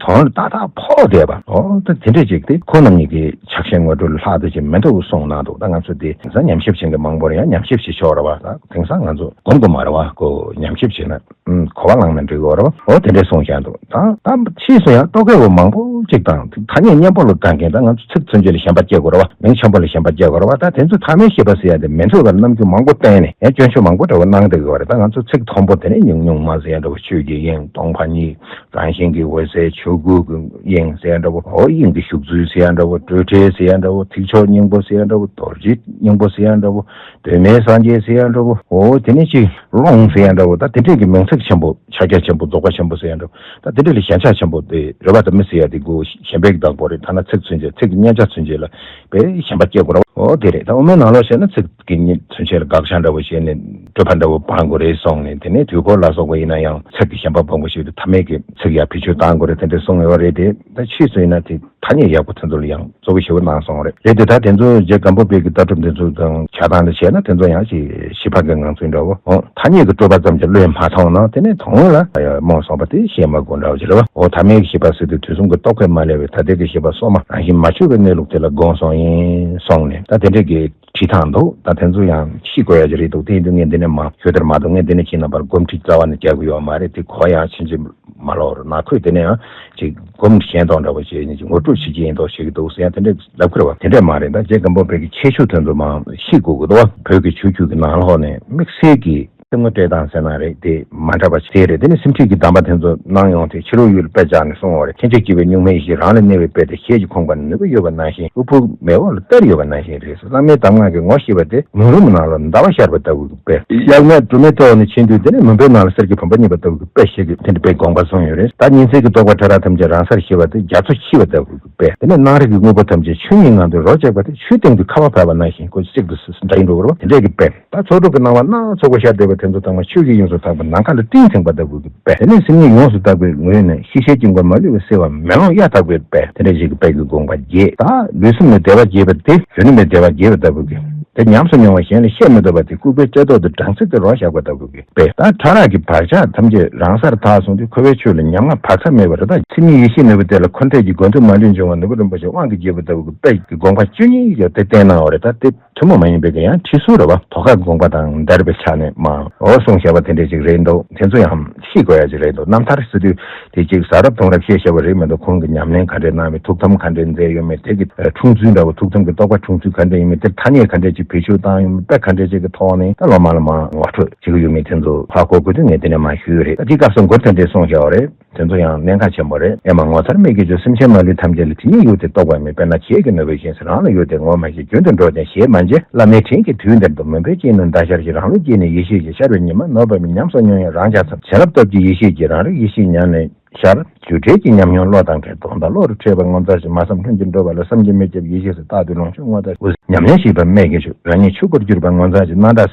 དོན་ཏག་ཏག་ཕོག་བསྡད་པ། ཨོ་ད་དེ་འདྲ་ཅིག་དེ་ཁོང་རྣམ་གཉིས་ཀྱི་ཕྱག་ཆེན་ངོ་སྤྲོད་ལ་ལྷག་ཏུ་ཅིག་མི་འདུག་གསུངས་གནང་འདུག་ད་ང་ཚོ་དེ་དེང་སང་ཉམས་ཞིབ་བྱེད་མཁན་མང་པོ་རེད། ཡང་ཉམས་ཞིབ་བྱེད་ཆོག་རེད་བ། ད་དེང་སང་ང་ཚོ་སྒོམ་དགོས་མ་རེད་བ། ཁོ་ཉམས་ཞིབ་བྱེད་ན། ཨུམ། གོ་བ་བླངས་ན་འགྲིག་གི་རེད་བ། འོ་དེ་འདྲས་གསུངས་བཞག་འདུག་ད་ད་ཕྱིས་སུ་ཡང་རྟོག་གེ་བ་མང་པོ་ཅིག་དང་ཐ་སྙད་སྙན་པོ་ལ་དགའ་མཁན། ད་ང་ཚོ་ཚིག་མཚོན་བྱེད་ལ་ཞེན་པ་སྐྱེ་དགོས་རེད་བ། མིང་ཆེན་པོ་ལ་ཞེན་པ་སྐྱེ་དགོས་རེད་བ། ད་དེ་ཚོ་ཐ་མལ་ཤེས་པ་ཟེར་ཡ་དེ་མི་འདོད་པར་རྣམ་འགྱུར་མང་པོ་བསྟན་ནས་ཡང་སྐྱོན་ཆོས་མང་པོ་འདྲ་བོ་གནང་བསྡད་ཀྱི་ཡོད་རེད། ད་ང་ཚོ་ཚིག་མཐོན་པོ་དེ་ནས་ཉུང་ཉུང་མ་ཟེར་ཡ་འདྲ་བོ། ཆོས་ཀྱི་དབྱིངས། སྟོང་པ་ཉིད། རང་བཞིན་གྱིས་འོད་གསལ། ཆོས་སྐུ་གི་དབྱིངས་ཟེར་ཡ་འདྲ་བོ། འོ་དབྱིངས་ཀྱི་བཞུགས་ཚུལ་ཟེར་ཡ་འདྲ་བོ། སྤྲོས་བྲལ་ཟེར་ཡ་འདྲ་བོ། ཐིག་མཆོག་སྙིང་པོ་ཟེར་ཡ་འདྲ་བོ། རྡོ་རྗེ་སྙིང་པོ་ཟེར་ཡ་འདྲ་བོ། གདོད་མའི་སངས་རྒྱས་ཟེར་ཡ་འདྲ་བོ། འོ་དེ་ནས་ཅིག་ཀློང་ཟེར་ཡ་འདྲ་བོ། ད་དེ་འདྲས་ཀྱི་མིང་ཚིག་ཆེན་པོ། ཕྱག་རྒྱ་ཆེན་པོ། རྫོགས་པ་ཆེན་པོ་ཟེར་ཡ་འདྲ་བོ། ད་དེ་འདྲས་ལ་ཞེན་ཆགས་ཆེན་པོ་དེ་རེད་བ། ད་མི་ཟེར་ཡ་དེ་དགོས་ཞེན་པའི་བདག་པོ་རེད། ཐ་ན་ཚིག་མཚོན་བྱེད། ཚིག་གི་སྙན་ཆ་མཚོན་བྱེད་ལ་དཔེ་ཞེན་པ་སྐྱེ་དགོས་རེད་བ། འོ་དེ་རེད། ད་དབུ་མའི་ནང་ལོགས་བཤད་ན་ཚིག་གི་མཚོན་བྱེད་ལ་དགག་བྱ་འདྲ་བོ་བྱས་ནས་སྤྲོས་པ་འདྲ་བོ་སྤང་དགོས་རེད་གསུངས་ནས། དེ་ནས་དུས་འཁོར་ལ་སོགས་པ་ཡིན་ན་ཡང་ཚིག་གི་ཞེན་པ་སྤོང་དགོས་ཞེས་ཏེ་ཐ་མལ་གྱི་ཚིག་ཡར་བེད་སྤྱོད་གཏང་དགོས་རེད། དེ་འདྲས་གསུངས་ཡོད་རེད་དེ། ད་ཕྱིས་སུ་ཡིན་ན་དེ་ཐ་སྙད་ཡག་པོ་དེ་ཚོ་ལ་ཡང་གཙོ་བོ་ཞེ་པོ་གནང་སོང་རེད། རེད་དེ། ད་དེ་ཚོ་རྗེ་སྒམ་པོ་པའི་གི་ལྟ་གྲུབ་འདི་ཚོ་དང་ཆ་ཚང་དུ་བྱས་ན་དེ་ཚོ་ཡང་ཅིག་ཞིབ་ཕྲ་གི་ངང་ཚུལ་འདྲ་བོ། འོ་ཐ་སྙད་ཀྱི་སྤྲོས་པ་ཙམ་གྱིས་བློས་མ་ཐོངས་ན་དེ་ནས་དོན་ལ་རྨོངས་སོང་བ་དེ་བཤད་མ་དགོས་འདྲ་བོ་ཅིག་རེད་བ། འོ་ཐ་མལ་གྱི་ཤེས་པ་ཟེར་དུས་དུས་གསུམ་གྱི་རྟོག་པས་མ་བསླད་པའི་ཐ་དད་ཀྱི་ཤེས་པ་སོ་མ་རང་བཞིན་མ་ཆོད་པའི་གནས་ལུགས་དེ་ལ་དགོངས་སོང་ཡིན་གསུངས་ནས། ད་དེ་འདྲས་ཀྱི་བྲིས་ཐང་འདུག་ད་དེ་ཚོ་ཡང་ཤེས་དགོས་ཡ་ཅིག་རེད་འདུག་དེ་ཡིན་དུས་ངས་འདི་ནས་མ་ཤོད་དེར་མ་འདུག་ངས་འདི་ནས་ཁྱེད་རྣམ་པར་སྒོམ་ཁྲིད་རྩ་བ་ནས་རྒྱག་གི་ཡོད་མ་རེད། དེ་གོ་ཡང་ཕྱིན་ཅི་མ་ལོག་རེད། ནང་ཁུལ་དེ་ནས་ཡང་ཅིག་སྒོམ་གཞན་དང་འདྲ་བོ་བྱས་ནས་ཅིག་ངོ་སྤྲོད་བྱེད་ཀྱི་ཡིན་མདོག་བྱེད་ཀྱི་འདུག་ཟེར་ཡང་དེ་འདྲས་ལབ་ཀྱི་རེད་བ། དེ་འདྲས་མ་རེད། ད་རྗེ་སྒམ་པོ་པའི་གི་ཁྱད་ཆོས་དེ་ཚོ་མར་ཤེས་དགོས་ཀྱི་འདུག་བ། བོད་ཀྱི་ཆོས་བརྒྱུད་ཀྱི་ནང་ལོགས་ནས་དམིགས་བསལ་གྱི་སེམས་ངོ་སྤྲད་སྟངས་ཟེར་ན་རེད། དེ་མ་འདྲ་བ་ཞིག་དེ་རེད། དེ་ནས་སེམས་ཁྲིད་ཀྱི་གདམས་པ་དེ་ཚོ་གནང་ཡོང་དུས་ཕྱི་རོལ་ཡུལ་དཔེ་བཞག་ནས་གསུངས་པ་རེད། ཐེངས་གཅིག་སྐྱེས་པའི་གཉུག་མའི་ཡེ་ཤེས་རང་ལ་གནས་པའི་དཔེ་དེ་ཞལ་གྱིས་ཁོངས་པ་ནི་ནུས་པ་ཡོད་པ་ནང་བཞིན། དབུལ་ཕོངས་མེ་འོབས་ལ་གཏེར་ཡོད་པ་ནང་བཞིན་རེད། བླ་མའི་གདམས་ངག་གི་ངོ་ཤེས་པ་དེ་མུན་རུམ་ནང་ལ་ཟླ་བ་ཤར་བ་ལྟ་བུ་གི་དཔེ། གཡག་ནག་སྦྲུམ་མའི་ཐོག་ནས་ཕྱིན་དུས་དེ་ནས་མུན་པའི་ནང་ལ་གསེར་གྱི་བུམ་པ་རྙེད་པ་ལྟ་བུ་གི་དཔེ་ཞིག་གིས་དེ་འདྲ་དཔེ་དགོངས་པ་གསུངས་ཡོད་རེད། ད་ཉིན་མཚན་གྱི་རྟོག་པ་ཕྲ་རགས་ཐམས་ཅད་རང་སར་ཞི་བ་དེ་རྒྱ་མཚོ་འཁྱིལ་བ་ལྟ་བུ་གི་དཔེ། དེ་ནས་སྣང་རིག་གི་དངོས་པོ་ཐམས་ཅད་ཆོས་ཉིད་ངང་དུ་རོ་བཅག་པ་དེ་ཆུའི་སྟེང་དུ་ཁ་བ་བབས་པ་ནང་བཞིན་ཁོ་གཅིག་ཏུ་འདྲེས་འགྲོ་བར་དེ་འདྲ་གི་དཔེ། ད་ཚོགས་དྲུག་གི་སྣང་བ་སྣ་ཚོགས་པ་ཤར་བསྡད་པ་དེ་ཚོ་ཚང་མ་ཆོས་ཀྱི་དབྱིངས་སུ་དག་པའི་ནམ་མཁའ་ལ་སྤྲིན་ཐིམ་པ་ལྟ་བུ་གི་དཔེ། དེ་ནས་སེམས་ཉིད་ཡོངས་སུ་དག་པའི་ངོས་ནས་ཤེས་བྱའི་དཀྱིལ་འཁོར་མ་ལུས་པ་བསིལ་བ་མེ་ལོང་གཡའ་དག་པའི་དཔེ། དེ་འདྲ་ཞིག་གི་དཔེ་གི་དགོངས་པ་རྒྱས། ད་ལུས་སེམས་ལ་བདེ་བ་རྒྱས་པ་དེ་གཞོན་ནུ་མའི་བདེ་བ་རྒྱས་པ་ལྟ་བུ་གི་དེ། ཉམས་སུ་མྱོང་བ་གཞན་ལ་བཤད་མི་བཏུབ་པ་དེ་ལྐུགས་པའི་ལྕེ་ཐོག་ཏུ་སྦྲང་རྩི་དེ་རོ་བཞག་པ་ལྟ་བུ་གི་དཔེ། ད་ཕྲ་རགས་ཀྱི་བག་ཆགས་ཐམས་ཅད་རང་སར་དག་སོང་དུས་འཁོར་བའི་ཆོས་ལ་ཉམ་ང་བག་ཚ་མེད་པར། ད་སེམས་ཉིད་ཡེ་ཤེས་ནུས་པ་དེ་ལ་འཁོར་འདས་ཀྱི་སྒོ་མཐུད་མ་ལུས་འབྱུང་བ་ནོར་བུ་རིན་པོ་ཆེ་དབང་གིས་རྒྱས་པ་ལྟ་བུ་གི་དཔེ་གི་དགོངས་པ་བཅུ་གཉིས་ཀྱང་དེ་བསྟན་གནང་བ་རེད། ད་དེ་ཐུན་མོང་མ་ཡིན་པའི་གི་ཡང་ཁྲིད་གསུང་རེད་བ། དོ་ག་དགོངས་པ་དང་འདར་བའི་ཆ་ནས་མ་འོ་གསུངས་བཞག་པ་དེ་འདྲ་ཅིག་རེད་འདུག་དེ་ཚོ་ཡང་ཤེས་དགོས་ཡ་ཅིག་རེད་འདུག་རྣམ་ཐར་ཟེར་དུས་དེ་ཅིག་ཟ་རབ་འཐུང་རབ་བཤད་བཤད་པ་རེད་མི་འདུག་ཁོང་གི་ཉམས་ལེན་ག་འདྲས་གནང་མེད། ཐུགས་དམ་ག་འདྲས་མཛད་ཡོད་མེད། དེ་གི་འཁྲུངས་ཚུལ་འདྲ་བོ། ཐུགས་དམ་གི་རྟོགས་པ་འཁྲུངས་ཚུལ་ག་འདྲས་ཡིན་མེད། དེར་ཐ་སྙད་ག་འདྲས་ཅིག་བེད་སྤྱོད་བཏང་ཡོད་མེད། དཔེ་ག་འདྲས་ཅིག་གི་ཐོག་ནས་ད་ལོ་མ་ལོ་མ་ངོ་སྤྲོད་བྱེད་ཀྱི་ཡོད་མེད། དེ་ཚོ་ཧ་གོ་དགོས་དུས་ངས་དེ་ནས་མ་ཞུས་རེད། ད་དེ་སྐབས་སུ་མགུར་དེ་འདྲས་གསུངས་བཞག་པ་རེད། དེ་ཚོ་ཡང་གནད་འགག་ཆེན་པོ་རེད། ཨེ་མ་ངོ་མཚར་སྨྲས་ཀྱི་བརྗོད། སེམས་ཅན་མ་ལུས་ཐམས་ཅད་ལ། དེ་ཉིད་ཡུལ་དེ་རྟོགས་པ་མེད། དཔེར་ན་གཞན་གྱི་ནུས་པའི་གཞན་ཟེར། རང་ལ་ཡོད་དེ་ངོ་མ་ཤེས། རྒྱུན་དུ་འགྲོགས་ཀྱང་ཞེས་མ་བྱས། བླ་མའི་དྲིན་གྱིས་དུས་འདིར་འདུག་མུན་པའི་དཀྱིལ་ནས་འདའ་ཤར་ཞིང་། རང་ལུས་དཀྱིལ་ནས་ཡེ་ཤེས་ཀྱི། ཤར་བའི་ཉི་མ་ནོར་བ་མིན། ཉམས་སུ་མྱོང་ཡང་རང་ཆགས་ཙམ། བྱིན་རླབས་སྟོབས་ཀྱིས་ཡེ་ཤེས་ཀྱི། རང་རིག་ཡེ་ཤེས་ཉམས་ལེན་ཤར། རྒྱུ་འབྲས་ཀྱི་ཉམས་མྱོང་བློ་དང་བྲལ། དོན་དག་བློ་རུ་འཕྲད་པ་ངོ་མཚར་ཞིང་། མ་བསམ་ལྷུན་གྱིས་འགྲུབ་པ་ལ། བསམ་གྱིས་མི་ཁྱབ་ཡེ་ཤེས་སུ། རྟག་ཏུ་ལོངས་སྤྱོད་དངོས་དང་། ཉམས་ལེན་ཞིག་པ་སྨྲས་ཀྱི་བརྗོད། རང་ཉིད་ཆོས་སྐུར་གྱུར་པ་ངོ་མཚར་ཞིང་། རྣམ་དག་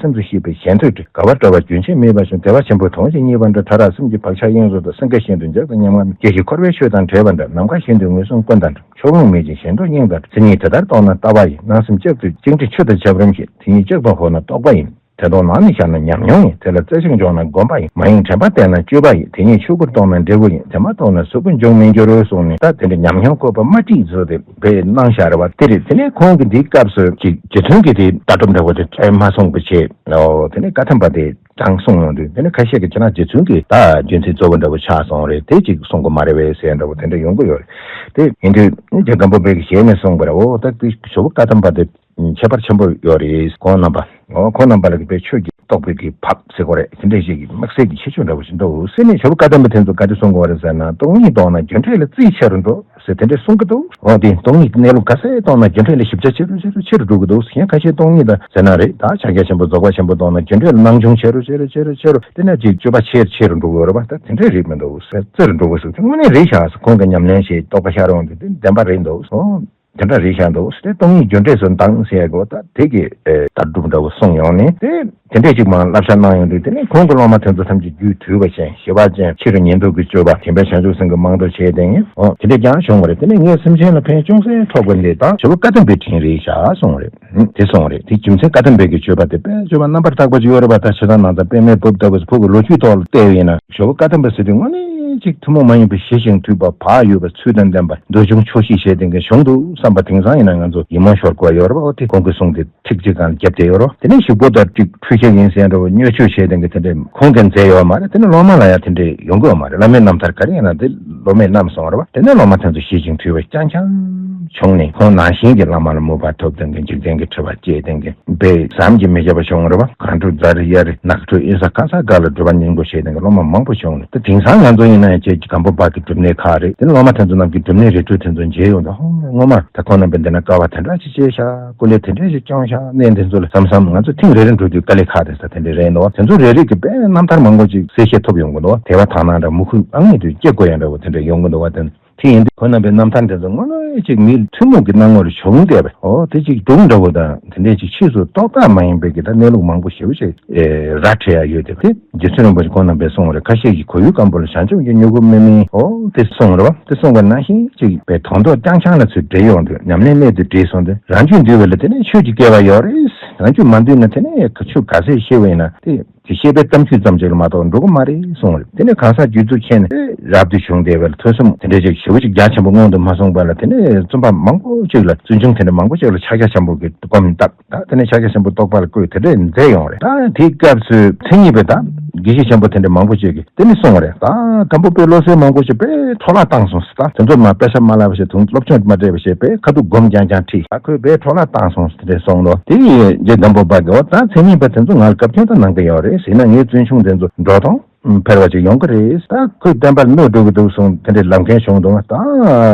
སེམས་སུ་ཤེས་པས་གཞན་ཐོས་འཕྲུལ། དགའ་བ་སྤྲོ་བ་རྒྱུན་ཆད་མེད་པ་བྱུང་། བདེ་བ་ཆེན་པོ་དོན་གཞན་གཉིས་པ་འདྲ། ཕྲ་རགས་སེམས་ཀྱི་བག་ཆགས་དབྱིངས་སུ་དག་སེང་གེ་བཞིན་དུ་འཇག་ཏུ་ཉམ་ང་མེད། སྐྱེ་ཤི་འཁོར་བའི་ཆོས་དང་བྲལ་བ་འདྲ། ནམ་མཁའ་བཞིན་དུ་ངོས་བཟུང་ཀུན་དང་འདྲ། མཆོག་ལོངས་མེད་ཅིང་གཞན་སྡུག་དབྱིངས་དང་འདྲ། མཚན་ཉིད་དེ་ལྟར་རྟོགས་ན་ལྟ་བ་ཡིན། སྣང་སེམས་གཅིག་ཏུ་བཅིངས་ཏེ་ཆུ་དང་ཆབ་རིམ་བཞིན། དེ་ཉིད་གཅིག་ཏུ་ཧོ་ན་རྟོགས་པ་ཡིན། དེ་དོན་ནང་ནས་བཞག་ན་ཉམས་མྱོང་ཡིན། དེ་ལ་རྩེ་གཅིག་འཇོག་ན་སྒོམ་པ་ཡིན། མ་ཡེངས་དྲན་པ་བསྟེན་ན་སྤྱོད་པ་ཡིན། དེ་ཉིད་ཆོས་སྐུར་རྟོགས་ན་འབྲས་བུ་ཡིན། དེ་མ་རྟོགས་ན་གཟུགས་པོ་འབྱུང་མི་འགྱུར་རོ་གསུངས་ནས། ད་དེ་འདྲ་ཉམས་མྱོང་བཀོད་པ་མ་བྲིས་བཟོ་དེ་དཔེ་གནང་བཞག་རེད་བ། དེ་རེད། དེ་ནས་ཁོང་གིས་འདིའི་སྐབས་སུ་ཅིག་རྗེ་བཙུན་གྱི་དེ་ལྟ་གྲུབ་འདྲ་བོ་དེ་བཙལ་མ་སོང་བ་བྱས། ཨོ་དེ་ནས་བཀའ་ཐམ་པ་དེ་དྲངས་གསུངས་ཡོང་དུས། དེ་ནས་ཁ་ཤས་ཀྱིས་བྱས་ན་རྗེ་བཙུན་གྱི་ད་རྒྱུན་མཐུད་གཙོ་བོ་འདྲ་བོ་ཆགས་སོང་རེད། དེ་ཅིག་གསུང་གི་མ་རེད་པས་ཟེར་འདྲ་བོ་དེ་འདྲ་ཡོང་གི་ཡོད་རེད། དེ་ཡིན་དུས་རྗེ་སྒམ་པོ་པའི་གི་ཞལ་ནས་གསུངས་པ་རེད། ཨོ་ད་དེ་ཞོ་བོ་བཀའ་ཐམ་པ་དེ་ཁྱད་པར་ཆེན་པོ་ཡོད་རེད། ཁོང་རྣམ་པ། ཨོ་ཁོང་རྣམ་པ་ལ་གི་དཔེ་ཆོས་ཀྱི་ རྟོགས་པའི་གི་བབས་ཟེར་གོ་རེད། དེ་འདྲ་ཞིག་གི་དམིགས་བསལ་གྱི་ཁྱད་ཆོས་འདྲ་བོ་ཞིག་འདུག་ཟེར་ནས། ཞོགས་པ་བཀའ་གདམས་པ་དེ་ཚོ་ག་རེ་གསུང་གི་ཡོད་རེད་ཟེར་ན། སྟོང་ཉིད་རྟོགས་ན་རྒྱུ་འབྲས་ལ་རྩིས་ཆེ་རུ་འགྲོ་ཟེར་དེ་འདྲ་གསུང་གི་འདུག་འོ་དེ་སྟོང་ཉིད་ཀྱི་གནས་ལུགས་ག་ཚད་རྟོགས་ན་རྒྱུ་འབྲས་ལ་ཞིབ་ཆ་ཆེ་རུ་ཆེ་རུ་ཆེ་རུ་འགྲོ་གི་འདུག་གཞན་ཁ་ཤས་སྟོང་ཉིད་དང་ཟེར་ན་རེད། ད་ཕྱག་རྒྱ་ཆེན་པོ་རྫོགས་པ་ཆེན་པོ་རྟོགས་ན་རྒྱུ་འབྲས་ལ་སྣང་ཆུང་ཆེ་རུ་ཆེ་རུ་ཆེ་རུ་ཆེ་རུ། དེ་ནས་ཅིག་སྤྱོད་པ་ཆེ་རུ་ཆེ་རུ་འགྲོ་གི་ཡོད་རེད་པ། ད་དེ་འདྲ་རེད་མི་འདུག་ཟེར། རྩེ་རུ་འགྲོ་གི་ཟེར། དངོས་གནས་རེད་ཤག་ཁོང་གི་ཉམས་ལེན་བྱེད། རྟོགས་པ་ཤར་འོང་དུས་དེ་བདེན་པ་རེད་འདུག་འོ། དེ་འདྲ་རེད་ཤག་འདུག་དེ་སྟོང་ཉིད་རྒྱུ་འབྲས་སུ་འདང་ཟེར་ཡ་གོ། ད་དེ་གི་ཨེ་ལྟ་གྲུབ་འདྲ་བོ་གསུངས་ཡོང་ནས། དེ་དེ་འདྲས་ཅིག་མར་བསླབ་བྱ་གནང་ཡོང་དུས། དེ་ནས་ཁོང་གི་སློབ་མ་དེ་ཚོ་ཐམས་ཅད་རྒྱུད་དུལ་བ་ཅན། ཞི་བ་ཅན། ཕྱི་རུ་ཉེས་འཛུགས་ཀྱི་སྤྱོད་པ། དྲན་པས་བྱང་ཆུབ་སེམས་ཀྱི་རྨང་རྡོ་བྱས་ཏེ། འོ་དེ་འདྲས་ཀྱང་བྱུང་བ་རེད། དེ་ནས་ངས་སེམས་ཅན་ལ་ཕན་ཅུང་ཟད་ཐོགས་པ་འདི་ད་ཞོགས་པ་བཀའ་གདམས་པའི་དྲིན་རེད་ཤག་གསུངས་རེད། ཨུ། དེ་གསུངས་རེད། དེ་རྒྱུ་མཚན་བཀའ་གདམས་པའི་གི་སྤྱོད་པ་དེ་དཔེ་སྤྱོད་པ་རྣམ་པར་དག་པ་ཅིག་ཡོད་རེད་པ། ད་ཕྱི་དང་ནང་དང་དཔེ་མེད་བུབ་ལྟ་བུ་ཕུག་གི་ལོ་རྒྱུས་ཐོག་ལ་བལྟས་པ་ཡིན་ན། ཞོགས་པ་བཀའ་གདམས་པ་ཟེར་དུས་དངོས་གནས་ཅིག་ཐུན་མོང་མ་ཡིན་པའི་ཞི་ཞིང་དུལ་བ། བག་ཡོད་པ། ཚུལ་དང་ལྡན་པ། འདོད་ཆུང་ཆོག་ཤེས་བྱས་ཏེ་གི་བྱུང་འདུག་བསམ་པ་དེང་སང་ཡིན་ན་ང་ཚོ་ཡིད་སྨོན་ཤོར་དགོས་ཡོད་རེད་པ། འོ་དེ་ཁོང་གིས་གསུངས་དེ་ཁྲིག་ཅིག་གང་རྒྱབ་བསྡད་ཡོད་རོ། དེ་ནས་ཞིག་པོ་དང་ཅིག་འཕྲུལ་ཆས་ཡིན་ཟེར་འདྲ་བོ་བརྙས་བཅོས་བྱས་དེ་གི་དེ་འདྲས་ཁོང་གིས་མཛད་ཡོད་མ་རེད། དེ་ནས་སློབ་མ་ལ་ཡང་དེ་འདྲས་ཡོང་གི་ཡོད་མ་རེད། བླ་མའི་རྣམ་ཐར་ག་རེ་ཡིན་ན་དེ་སློབ་མས་བསྣམས་སོང་རེད་པ། དེ་ནས་སློབ་མ་དེ་ཚོ་ཞི་ཞིང་དུལ་བ་རྐྱང་རྐྱང་བྱུང་ནས། ཁོང་ནང་བཞིན་གྱི་བླ་མ་ལ་མོས་པ་ཐོབ་དེ་གི་འཇིག་རྟེན་གྱི་འཁྲི་བ་བཅད་དེ་གི་དཔེ་བསམ་གྱིས་མི་ཁྱབ་པ་བྱུང་རེད་པ། གངས་ཕྲུག་རྫ་རི་གཡའ་རི་ནགས་ཁྲོད་གཡུལ་ས་ག་ས་ག་ལ་སྒྲུབ་པ་སྙིང་པོ་བྱས་དེ་གི་སློབ་མ་མང་པོ་བྱུང་ནས། དེ་དེང་སང་ང་ཚོ་ཡིན་ན་ཡང་ཁྱེད་ཀྱི་སྒམ་པོ་པ་གི་སྒྲུབ་གནས་ཁག་རེད། དེ་ནས་སློབ་མ་དེ་ཚོ་རྣམས་ཀྱི་སྒྲུབ་གནས་རིགས་དྲུག་དེ་ཚོ་མཇལ་ཡོང་དུས། ཧོ། སྔོན་མ་ད་ཁོང་རྣམ་པས་འདི་ན་དཀའ་བ་དེ་འདྲ་ཅིག་སྤྱད་ཤག་སྐུ་ལས་དེ་འདྲ་ཞིག་བསྐྱངས་ཤག་གནས་འདི་ཚོ་ལ་བསམ་བསམ། ང་ཚོ་ཐེངས་རེ་རེ་འགྲོ་དུས་དཀའ་ལས་ཁག་དེ་ས་དེ་འདྲ་རེད་འདུག་དེ་ཚོ་རེ་རེ་གི་དཔེ་རྣམ་ཐར་མང་པོ་ཅིག་གསལ་བཤད་ཐོབ་ཡོང་གི་འདུག་དད་པ་དག་སྣང་འདྲ་མོས་གུས་ཨ་ངེས་དུ་སྐྱེ་དགོས་ཡ་འདྲ་བོ་དེ་འདྲ་ཡོང་གི་འདུག་བ། དེ་དེ་ཡིན་དུས་ཁོང་རྣམ་པའི་རྣམ་ཐར་དེ་ཚོ་དངོས་གནས་ཅིག་མིའི་ཐུན་མོང་གི་སྣང་ངོར་བྱུང་བསྡད་པས། འོ་དེ་ཅིག་སྒྲུང་འདྲ་བོ་དང་དེ་འདྲས་ཅིག་ཕྱིས་སུ་རྟོགས་བཏགས་མ་ཡིན་པའི་གི་ད་གནས་ལུགས་མང་པོ་ཞེ་པོ་ཅིག་ཨེ་ར་འཕྲོད་ཡ་ཡོད་དེ། དེ་རྗེ་བཙུན་རིན་པོ་ཆེ་ཁོང་རྣམ་པས་གསུངས་པ་རེད། ཁ་ཤས་ཀྱིས་གོས་ཡུལ་སྐམ་པོ་ལ་བྱང་ཆུབ་ཀྱི་མྱུ་གུ་སྨིན་མིན། འོ་དེ་གསུངས་རེད་བ། དེ་གསུངས་པ་ནང་བཞིན་ཅིག་པའི་དོན་རྟོགས་རྐྱང་རྐྱང་ལ་ཚུར་འདྲེས་ཡོང་དུས། ཉམས་ལེན་སླད་དུ་འདྲེས་སོང་དུས། རང་རྒྱུད་འདུལ་བ་ལ་དེ་ནས་ཆོས་ཀྱི་སྐལ་བ་ཡོད་རེད། རང་རྒྱུད་མ་འདུལ་ན་དེ་ནས་ཆོས་ག་ཚད་ཤེས་པ་ཡིན་ན་དེ། དེ་བཤད་པའི་གཏམ་རྒྱུད་ཙམ་ཅིག་ལ་མ་གཏོགས་འགྲོ་གི་མ་རེད་གསུངས་རེད། དེ་ནས་གང་ཟག་རྒྱུད་ཚོ་མཁྱེན་ནས་རབ་ཏུ་བྱུང་བསྡད་པ་ལ་ཐོས་བསམ་དེ་འདྲ་ཅིག་ཞེ་པོ་ཅིག་རྒྱ་ཆེན་པོ་སྔོན་དུ་མ་སོང་བར་ལ། དེ་ནས་བཙུན་པ་མང་པོ་ཅིག་ལ་བཙུན་ཆུང་དེ་འདྲ་མང་པོ་ཅིག་ལ་ཕྱག་རྒྱ་ཆེན་པོ་གི་སྒོམ་བཏབ། ད་དེ་ནས་ཕྱག་རྒྱ་ཆེན་པོ་རྟོགས་པ་ལ་བཀོད། དེ་འདྲས་མཛད་ཡོང་རེད། ད་དེའི་སྐབས་སུ་མཚན་ཉིད་པའི་ད་དགེ་བཤེས་ཆེན་པོ་དེ་འདྲ་མང་པོ་ཅིག་གིས་དེ་ནི་གསུངས་རེད། ད་དང་པོ་དཔེ་བློ་གསལ་མང་པོ་ཅིག་དཔེ་འཕྲོ་བརླག་བཏང་སོང་ཟེར། ད་དེ་ཚོ་མ་དཔེ་ཆ་མ་བཀླགས་པ་བྱས། དུང་སློབ་སྦྱོང་མ་སྤྲད་པ་བྱས། དཔེ་ཁ་ཐུག་སྒོམ་རྐྱང་རྐྱང་ཁྲིད། ད་ཁོས་དཔེ་འཕྲོ་བརླག་བཏང་སོང་ཟེར་དེ་འདྲས་གསུངས་འདུག་དེ་ཡི་རྗེ་སྒམ་པོ་པ་གིས། འོ་ད་མཚན་ཉིད་པ་དེ་ཚོ་ང་ལ་བཀའ་བཀྱོན་ད་གནང་གི་ཡོད་རེད་ཟེར་ན། ངའི་བཙུན་ཆུང་དེ་ཚོ་འགྲོ་སྟངས་འཕེར་བ་ཅིག་ཡོང་གི་རེད། ད་ཁོས་བསྟན་པ་ལ་གནོད་འགྲོ་གི་འདུག་གསུངས་དེ་འདྲའི་ལབ་མཁན་བྱུང་འདུག་ད་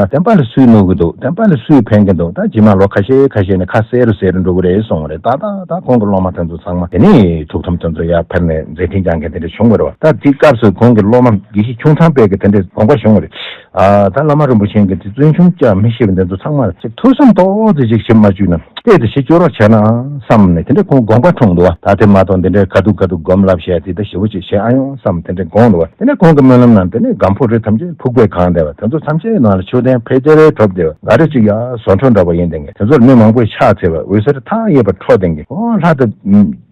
བསྟན་པ་ལ་སུས་གནོད་གི་འདུག་བསྟན་པ་ལ་སུས་ཕན་གི་འདུག་ད་རྗེས་མ་ལོ་ཁ་ཤས་ཁ་ཤས་ནས་ཁ་གསལ་རུ་གསལ་རུ་འགྲོ་གི་རེད་གསུངས་རེད། ད་ད་ད་ཁོང་གི་སློབ་མ་དེ་ཚོ་ཚང་མ་དེ་ནས་ཐུགས་དམ་དེ་ཚོ་ཡར་འཕེར་ནས་མཛད་འཕྲིན་སྐྱོང་མཁན་དེ་འདྲ་བྱུང་བ་རེད་བ། ད་དེའི་སྐབས་སུ་ཁོང་གི་སློབ་མ་དགེ་བཤེས་ཆུང་ཚང་པས་གི་དེ་འདྲའི་དགོངས་པ་བྱུང་བ་རེད། ཨ་ད་བླ་མ་རིན་པོ་ཆེ་གིས་དེ་བཙུན་ཆུང་ཅང་མི་ཤེས་པ་འདི་ཚོ་ཚང་མར་ཅིག་ཐུགས་བསམ་ཏོག་ཙམ་ཅིག་བཞེས་མ་བཅུག་ན། ལྟས་དེ་ཞིག་སྐྱོ་རོགས་བྱས་ན་བསམ་ནས་དེ་འདྲའི་ཁོང་དགོངས་པ་འཁྲུངས་འདུག་བ། ད་དེ་མ་གཏོགས་འདི་འདྲའི་ཁ་ཐུག་ཁ་ཐུག་སྒོམ་ལབ་བཤད་དེ་ད་ཞེ་པོ་ཅིག་བྱེད་ཨ་ཡོང་བསམ་དེ་འདྲའི་དགོངས་འདུག་བ། དེ་ནས་ཁོང་གི་སྨོན་ལམ་ནང་དེ་ནས་སྒམ་པོ་རི་ཐམས་ཅད་ཕུག་པས་གང་བསྡད་པ། དེ་ཚོ་ཐམས་ཅད་ནང་ལ་མཆོད་རྟེན་ཕལ་ཆེར་གྲུབ་བསྡད་པ། ག་རེ་ཅིག་ཡ་བཟོ་འཕྲོ་འདྲ་པོ་ཡིན་དེ་གི་དེ་ཚོར་མི་མང་པོས་ཕྱག་འཚལ་བ། འོད་ཟེར་མཐའ་ཡས་པ་འཕྲོ་དེ་གི། ཨོ་ལྷ་དང་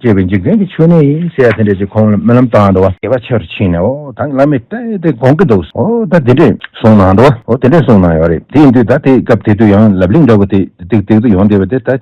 བཅས་པའི་འཇིག་རྟེན་གྱི་མཆོད་གནས་ཡིན་ཟེར་ཡ་དེ་འདྲ་ཅིག་ཁོང་ལ་སྨོན་ལམ་བཏང་འདུག་བ། དད་པ་ཆེ་རུ་ཕྱིན་ནས། ཨོ་ད་བླ་མས་ལྟས་དེ་དགོངས་ཀྱི་འདུག་ཨོ་ད་དེ་འདྲས་གསུངས་གནང་འདུག་བ། ཨོ་དེ་འདྲས་གསུངས་གནང་ཡོད་རེད། དེ་ཡིན་དུས་ད་དེ་སྐབས་དེ་དུས་ཡང་ལབ་གླེང་འདྲ་བོ་དེ་ཏིག་ཏིག་ཏུ་ཡོང་བསྡད་པ་དེ་ད་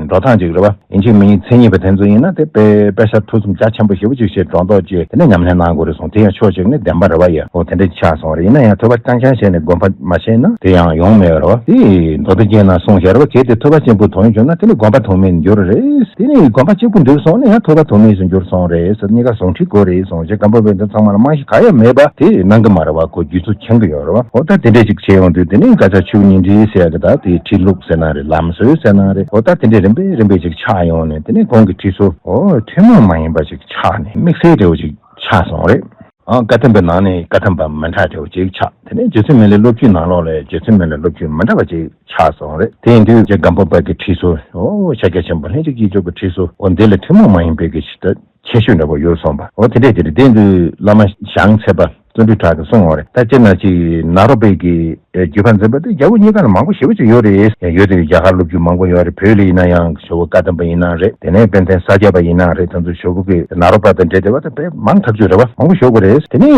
འགྲོ་སྟངས་ཅིག་རེད་བ། ཡིན་གཅིག་མིན་གཉིས་མཚན་ཉིད་པ་དེ་ཚོ་ཡིན་ན་དེ་དཔེ་དཔེ་ཆ་ཐུགས་བསམ་རྒྱ་ཆེན་པོ་ཞེ་པོ་ཅིག་བྱས་སྒྲོ་འདོགས་བཅད་དེ་ནས་ཉམས་ལེན་གནང་དགོས་རེད་གསུངས། དེ་ཡང་ཕྱོགས་གཅིག་ནས་བདེན་པ་རེད་བ་ཡ། ཨོ་དེ་འདྲས་ཆགས་སོང་རེད། ཡིན་ན་ཡང་ཐོས་པ་རྐྱང་རྐྱང་བྱས་ནས་སྒོམ་པ་མ་བྱས་ན་དེ་ཡང་ཡོང་མེད་རེད་བ། དེ་མདོ་སྡེ་རྒྱན་ནང་གསུངས་བཞག་རེད་བ། གལ་ཏེ་ཐོས་པ་གཅིག་པུ་དོན་བྱུང་ན་དེ་ནི་སྒོམ་པ་དོན་མེད་འགྱུར་རེད། དེ་ནི་སྒོམ་པ་གཅིག་པུ་འགྲུབ་སོང་ན་ཡང་ཐོས་པ་དོན་མེད་དུ་འགྱུར་སོང་རེད་ཟེར། གཉིས་ཀ་ཟུང་འབྲེལ་དགོས་རེད་གསུངས་བྱས། སྒམ་པོ་པས་འདི་ཚང་མ་ལ་རྨང་གཞི་ག་ཡང་མེད་པ་དེ་གནང་གི་མ་རེད་བ། ཁོ་རྒྱུད་ཚོ་མཁྱེན་གི་ཡོད་རེད་བ། འོ་ད་དེ་འདྲས་ཅིག་བྱས་ཡོང་དུས་དེ་ནི་དགག་བྱ་ཆོས་ཉིད་འདྲེས་ཟེར་ཡ་གི་ད་དེ་ཁྲིད་ལུགས་ཟེར་ན་རེད། ལམ་སྲོལ་ཟེར་ན་རེད། འོ་ད་དེ་འདྲས་རིམ་པས་རིམ་པས་ཅིག་ཆགས་ཡོང་ནས་དེ་ནི་ཁོང་གི་ཁྲིད་སྲོལ་འོ་ཐུན་མོང་མ་ཡིན་པ་ཅིག་ཆགས་ནས་དམིགས་བསལ་འདྲ་བོ་ཅིག་ཆགས་སོང་རེད། ཨང་བཀའ་གདམས་པའི་ནང་ནས་བཀའ་གདམས་པ་མི་འདྲ་འདྲ་བོ་ཅིག་ཆགས། དེ་ནས་རྗེ་བཙུན་མི་ལའི་སློབ་བརྒྱུད་ནང་ལོགས་ལ་རྗེ་བཙུན་མི་ལའི་སློབ་བརྒྱུད་མི་འདྲ་བ་ཅིག་ཆགས་སོང་རེད། དེ་ཡིན་དུས་རྗེ་སྒམ་པོ་པ་གི་ཁྲིད་སྲོལ། ཨོ་ཕྱག་རྒྱ་ཆེན་པོ་ལྷན་ཅིག་སྐྱེས་མཆོག་གི་ཁྲིད་སྲོལ། ཨོ་འདི་ལ་ཐུན་མོང་མ་ཡིན་པའི་གི་ཞིག་ད་ཁྱད་ཆོས་འདྲ་པོ་ཡོད་སོང་པ། ཨོ་དེ་འདྲས་དེ་རེད། དེ་ཡིན་དུས་བླ་མ་ཞང་ཚེ་དཔལ་བརྩོན་འགྲུས་གྲགས་ཀྱིས་གསུངས་པ་རེད། ད་སྤྱིར་ན་ཅིག་ནཱ་རོ་པའི་གི་ཨེ་བརྒྱུད་པ་འཛིན་པ་དེ་རྒྱ་བོད་གཉིས་ཀ་ལ་མང་པོ་ཞེ་པོ་ཅིག་ཡོད་རེད། ཡོད་དེ་རྒྱ་གར་སློབ་བརྒྱུད་མང་པོ་ཡོད་རེད། བོད་ལ་ཡིན་ན་ཡང་ཇོ་བོ་བཀའ་གདམས་པ་ཡིན་ན་རེད། དེ་ནས་དཔལ་ལྡན་ས་སྐྱ་པ་ཡིན་ན་རེད། དེ་ཚོ་ཇོ་བོ་གི་ནཱ་རོ་པ་དང་འབྲེལ་བསྡད་པ་དེ་དཔེ་མང་ཐག་ཆོད་རེད་བ། མང་པོ་ཞིག་ཡོད་རེད། དེ་ནས་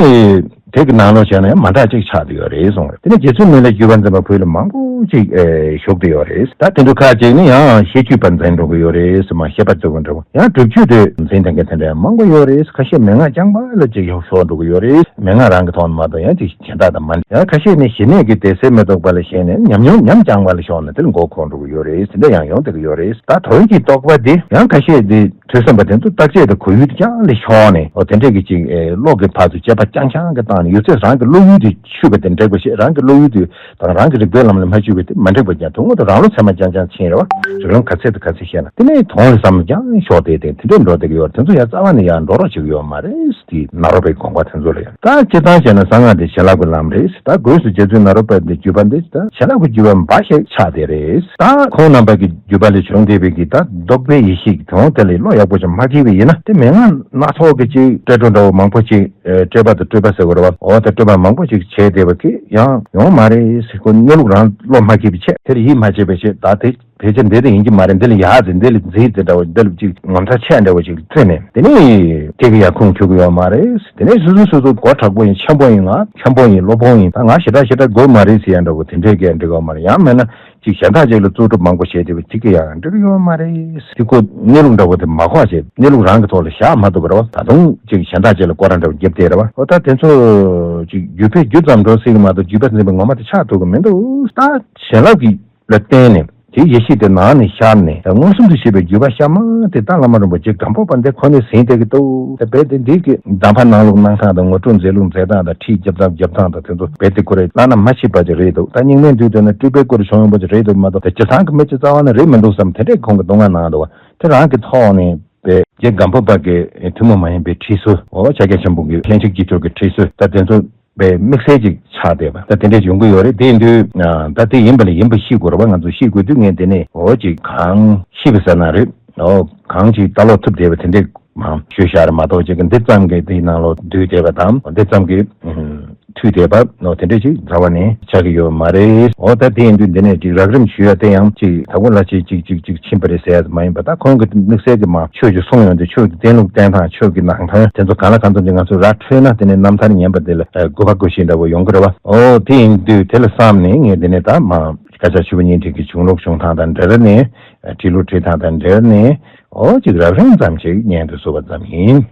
དེ་གི་ནང་ལོགས་བྱས་ན་ཡང་མ་འདྲ་ཅིག་ཆགས་བསྡད་ཡོད་རེད་གསུངས་རེད། དེ་ནས་རྗེ་བཙུན་མི་ལའི་བརྒྱུད་པ་འཛིན་པ་བོད་ལ་མང་པོ་ ཅིག་ཨེ་ཞུགས་བསྡད་ཡོད་རེད། ད་དེ་འདྲ་ཁག་ཅིག་ནི་ཡང་ཤེས་བཅུད་པ་འཛིན་འགྲོ་གི་ཡོད་རེད། མ་ཤེས་པ་ཚོ་གི་འདྲ་བོ་ཡང་སྒྲུབ་བཅུད་དེ་འཛིན་བསྡད་མཁན་དེ་འདྲ་མང་པོ་ཡོད་རེད། ཁ་ཤས་མན་ངག་རྐྱང་པ་ལ་ཅིག་ཡང་ཤོར་འགྲོ་གི་ཡོད་རེད། མན་ངག་རང་གི་ཐོག་ནས་མ་གཏོགས་ཡང་ཅིག་གཞན་དག་དང་མ་འདྲ། ཡང་ཁ་ཤས་ནི་ཞི་གནས་ཀྱི་བདེ་གསལ་མི་རྟོག་པ་ལ་ཞེན་ནས་ཉམས་མྱོང་ཉམས་རྐྱང་པ་ལ་ཤོར་ནས་དེ་ལ་མགོ་འཁོར་འགྲོ་གི་ཡོད་རེད། དེ་འདྲ་ཡང་ཡོང་བསྡད་ཀྱི་ཡོད་རེད། ད་དོན་གྱི་རྟོགས་པ་འདི་ཡང་ཁ་ཤས་འདི་ཐོས་བསམ་པ་དེ་ཚོ་བརྟག་དཔྱད་དང་གོ་ཡུལ་དེ་རྐྱང་ལས་ཤོར་ནས། འོ་དེ་འདྲས་ཀྱི་ཅིག་ཨེ་བློ་གི་བར་དུ་དཔྱད་པ་རྐྱང་རྐྱང་གི་བཏང་ནས་ཡོད་ཚད་རང་གི་བློ་ཡུལ་དེ་ཆུད་པ་དེ་འགྲིག་པ་ཞིག་རང་གི་བློ་ཡུལ་དེ་དང་རང་གི་རིག་པའི་ལམ་ལ་མ་ཆུད་པ་དེ་མ་འགྲིག་པ་ཀྱང་དོན་དངོས་དང་རང་བློ་ཚད་མ་རྐྱང་རྐྱང་ཕྱིན་རེད་བ། རིག་ལམ་ག་ཚད་དང་ག་ཚད་ཤེས་ན་དེ་ནས་དོན་ལ་བསམ་བློ་རྐྱང་ཤོར་བསྡད་དེ་དེ་འདྲས་འགྲོ་བསྡད་ཀྱི་ཡོད་རེད། དེ་ཚོ་ཡང་རྩ་བ་ནས་ཡང་འགྲོ་རོགས་བྱེད་ཀྱི་ཡོད་མ་རེད། དེ་ནཱ་རོ་པའི་དགོངས་པ་དེ་ཚོ་ལ་ཡང་། ད་སྤྱིར་བཏང་བྱས་ན་གསང་སྔགས་དེ་བྱིན་རླབས་ཀྱི་ལམ་རེད། ད་སྒོས་སུ་རྗེ་བཙུན་ནཱ་རོ་པ་དེ་བརྒྱུད་པ་འདི་ད་བྱིན་རླབས་ཀྱི་བརྒྱུད་པ་འབའ་ཞིག་ཆགས་བསྡད་རེད། ད་ཁོང་རྣམ་པ་གི་བརྒྱུད་པ་ལས་བྱུང་བསྡད་པའི་གི་ད་རྟོགས་པའི་ཡེ་ཤེས་ཀྱི་དོན་དེ་ལ་བློ་ཡག་པོ་ཞིག་མ་སྐྱེས་པ་ཡིན་ན་དེ་མན་ངག་སྣ་ཚོགས་ཀྱི་ཅིག་སྤྲོས་བྲལ་འདྲ་བོ་མང་པོ་ཅིག་ཨེ་སྤྲོས་པ་དང་སྤྲོས་པ་ཟེར་དགོས་རེད་བ། འོ་ད་སྤྲོས་པ་མང་པོ་ཅིག་བྱས་བསྡད་པ་གི་ཡང་ཡོང་མ་རེད་ཟེར། ཁོ་གནས་ལུགས་རང་བློ་མ་སྐྱེས་པའི་ཆེད་དེར་ཡིད་མ་ཆེས་པའི་ཆེད་ད་དེ། ཕལ་ཆེར་འདི་དེ་ཡིན་གྱི་མ་རེད། འདི་ལ་ཡག་ཟེར་འདི་ལ་རྫིག་ཟེར་འདྲ་བོ་འདི་ལ་ཅིག་ངོ་མཚར་ཆེ་འདྲ་བོ་ཅིག་བརྩིས་ནས་དེ་ནས་སྐྱེ་གི་ཡག་ཁུངས་འཁྱོལ་གི་ཡོད་མ་རེད། དེ་ནས་སོ་སོ་སོ་སོ་གོ་དྲག་པོ་ཡིན། ཆེན་པོ་ཡིན། ང་མཁན་པོ་ཡིན། སློབ་དཔོན་ཡིན། ད་ང་ཞེ་དྲག་ཞེ་དྲག་དགོས་མ་རེད་ཟེར་ཡ་འདྲ་བོ་དེ་འདྲས་ཀྱི་འགྲིག་གི་ཡོད་མ་རེད། ཡང་མིན་ན་ཅིག་གཞན་དག་ཅིག་ལ་རྩོལ་སྒྲུབ་མང་པོ་བྱས་དེ་བ་ཅིག་གི་ཡག་འགྲིག་གི་ཡོད་མ་རེད། དེ་ཁོ་གནས་ལུགས་འདྲ་བོ་དེ་མ་གོ་བྱས་གནས་ལུགས་རང་གི་ཐོག་ལ་བཞག་མ་ཐུབ་པ་རེད་བ། ད་དུང་ཅིག་གཞན་དག་ཅིག་ལ་སྐོར་ར་འདྲ་བོ་རྒྱབ་བསྡད་རེད་བ། འོ་ད་དེ་ཚོ་ཅིག་བརྒྱུད་པས་བརྒྱུད་ཙམ་འགྲོ་སྲིད་གི་མ་གཏོགས་བརྒྱུད་པ་འཛིན་པའི་ངོ་མ་དེ་ཆགས་ཐུབ་གི་མི་འདུག་ད་བྱིན་རླབས་ཀྱི་ལ་བརྟེན་ནས་དེའི་ཡེ་ཤེས་དེ་ནང་ནས་ཤར་ནས་མངོན་སུམ་དུ་བྱེད་པའི་བརྒྱུད་པ་གཤའ་མ་དེ་ད་བླ་མ་རིན་པོ་ཆེ་སྒམ་པོ་པ་འདི་ཁོ་ནས་ཟིན་བསྡད་ཀྱི་འདུག་ད་རྦད་དེ་འདི་གི་གདམས་པ་ནང་ལོགས་གནང་སྟངས་དང་ངོ་སྤྲོད་མཛད་ལུགས་མཛད་སྟངས་དང་ཁྲིད་རྒྱབ་སྟངས་རྒྱབ་སྟངས་དང་དེ་ཚོ་རྦད་དེ་ཁོ་རེ་བླ་ན་མ་མཆིས་པ་ཅིག་རེད་འདུག་ད་རྙིང་མའི་དུས་དེ་ན་སྤྲུལ་པའི་སྐུ་རུ་བྱུང་ཡོང་པ་ཅིག་རེད་འདུག་མ་གཏོགས་དེ་སྤྱིར་བཏང་གི་མི་སྤྱི་རྩ་བ་ནས་རེད་མི་འདུག་བསམ་དེ་འདྲའི་ཁོང་གི་སྡུག་བསྔལ་གནང་འདུག་བ། དེ་རང་གི་ཐོག་ནས་པའི་རྗེ་སྒམ་པོ་པ་གི་ཐུན་མོང་མ་ཡིན་པའི་ཁྲིད་གསོལ། འོ་ཕྱག་རྒྱ་ཆེན་པོ་གི་ལྷན་ཅིག་སྐྱེས་སྦྱོར་གྱི་ཁྲིད་གསོལ། ད་དེ་ཚོ་པའི་དམིགས་བསལ་ཅིག་ཆགས་བསྡད་པ་ད་དེ་འདྲས་ཡོང་གི་ཡོད་རེད། དེ་ཡིན་དུས་ད་དེ་ཡིན་པ་ལ་ཡིན་པ་ཤེས་དགོས་རེད་བ། ང་ཚོ་ཤེས་དགོས་དུས་ངས་དེ་ནས་འོ་ཅིག་གང་ཤེས་པ་ཟེར་ན་རེད། འོ་གང་ཅིག་ལྟ་ཀློག་ཐུབ་བསྡད་པ་དེ་འདྲས་མང་ཤོས་ཤར་མ་གཏོགས་ཅིག་གི་འདི་ཙམ་གྱིས་དེའི་ནང་ལོགས་འདུས་བསྡད་པ་དང་འདི་ཙམ་གྱིས་ཨུམ། མཐུད་བསྡད་པ་ནོ་དེ་འདྲ་ཅིག་རྩ་བ་ནས་ཆགས་ཀྱི་ཡོད་མ་རེད། འོ་ད་དེ་ཡིན་དུས་འདི་ནས་ཅིག་རགས་རིམ་ཞུ་ཡ་དེ་ཡང་ཅིག་དྭགས་པོ་ལྷ་ཆེན་ཅིག་ཅིག་ཅིག་ཕྱིན་པ་རེད་ཟེར་ཡ་མ་ཡིན་པ། ད་ཁོང་གི་དམིགས་བསལ་གྱི་མ་ཆོས་ཀྱི་གསུང་ཡོང་དུས་ཆོས་ཀྱི་བསྟན་ལུགས་བསྟན་སྟངས་ཆོས་ཀྱི་ནང་དོན་དེ་ཚོ་གང་ལ་གང་འཚམ་ཅིག་ང་ཚོས་ར་འཕྲོད་ན་དེ་ནས་རྣམ་ཐར་ཉན་པ་དེ་ལ་དགོས་པ་དགོས་ཤེས་འདྲ་བོ་ཡོང་གི་རེད་བ། འོ་དེ་ཡིན་དུས་དེ་ལ་བསམ་ནས་ངས་འདི་ནས་ད་མ་བཀའ་ཤག་ཆུ་བོ་བརྙན་འཕྲིན་གྱི་བྱུང་ལུགས་བྱུང་སྟངས་དང་འབྲེལ་ནས་ཁྲིད་ལུགས་ཁྲིད་སྟངས་དང་འབྲེལ་ནས་འོ་ཅིག་རགས་རིམ་ཙམ་ཅིག་ཉན་དུ་བསུ་བ་ཙམ་ཡིན།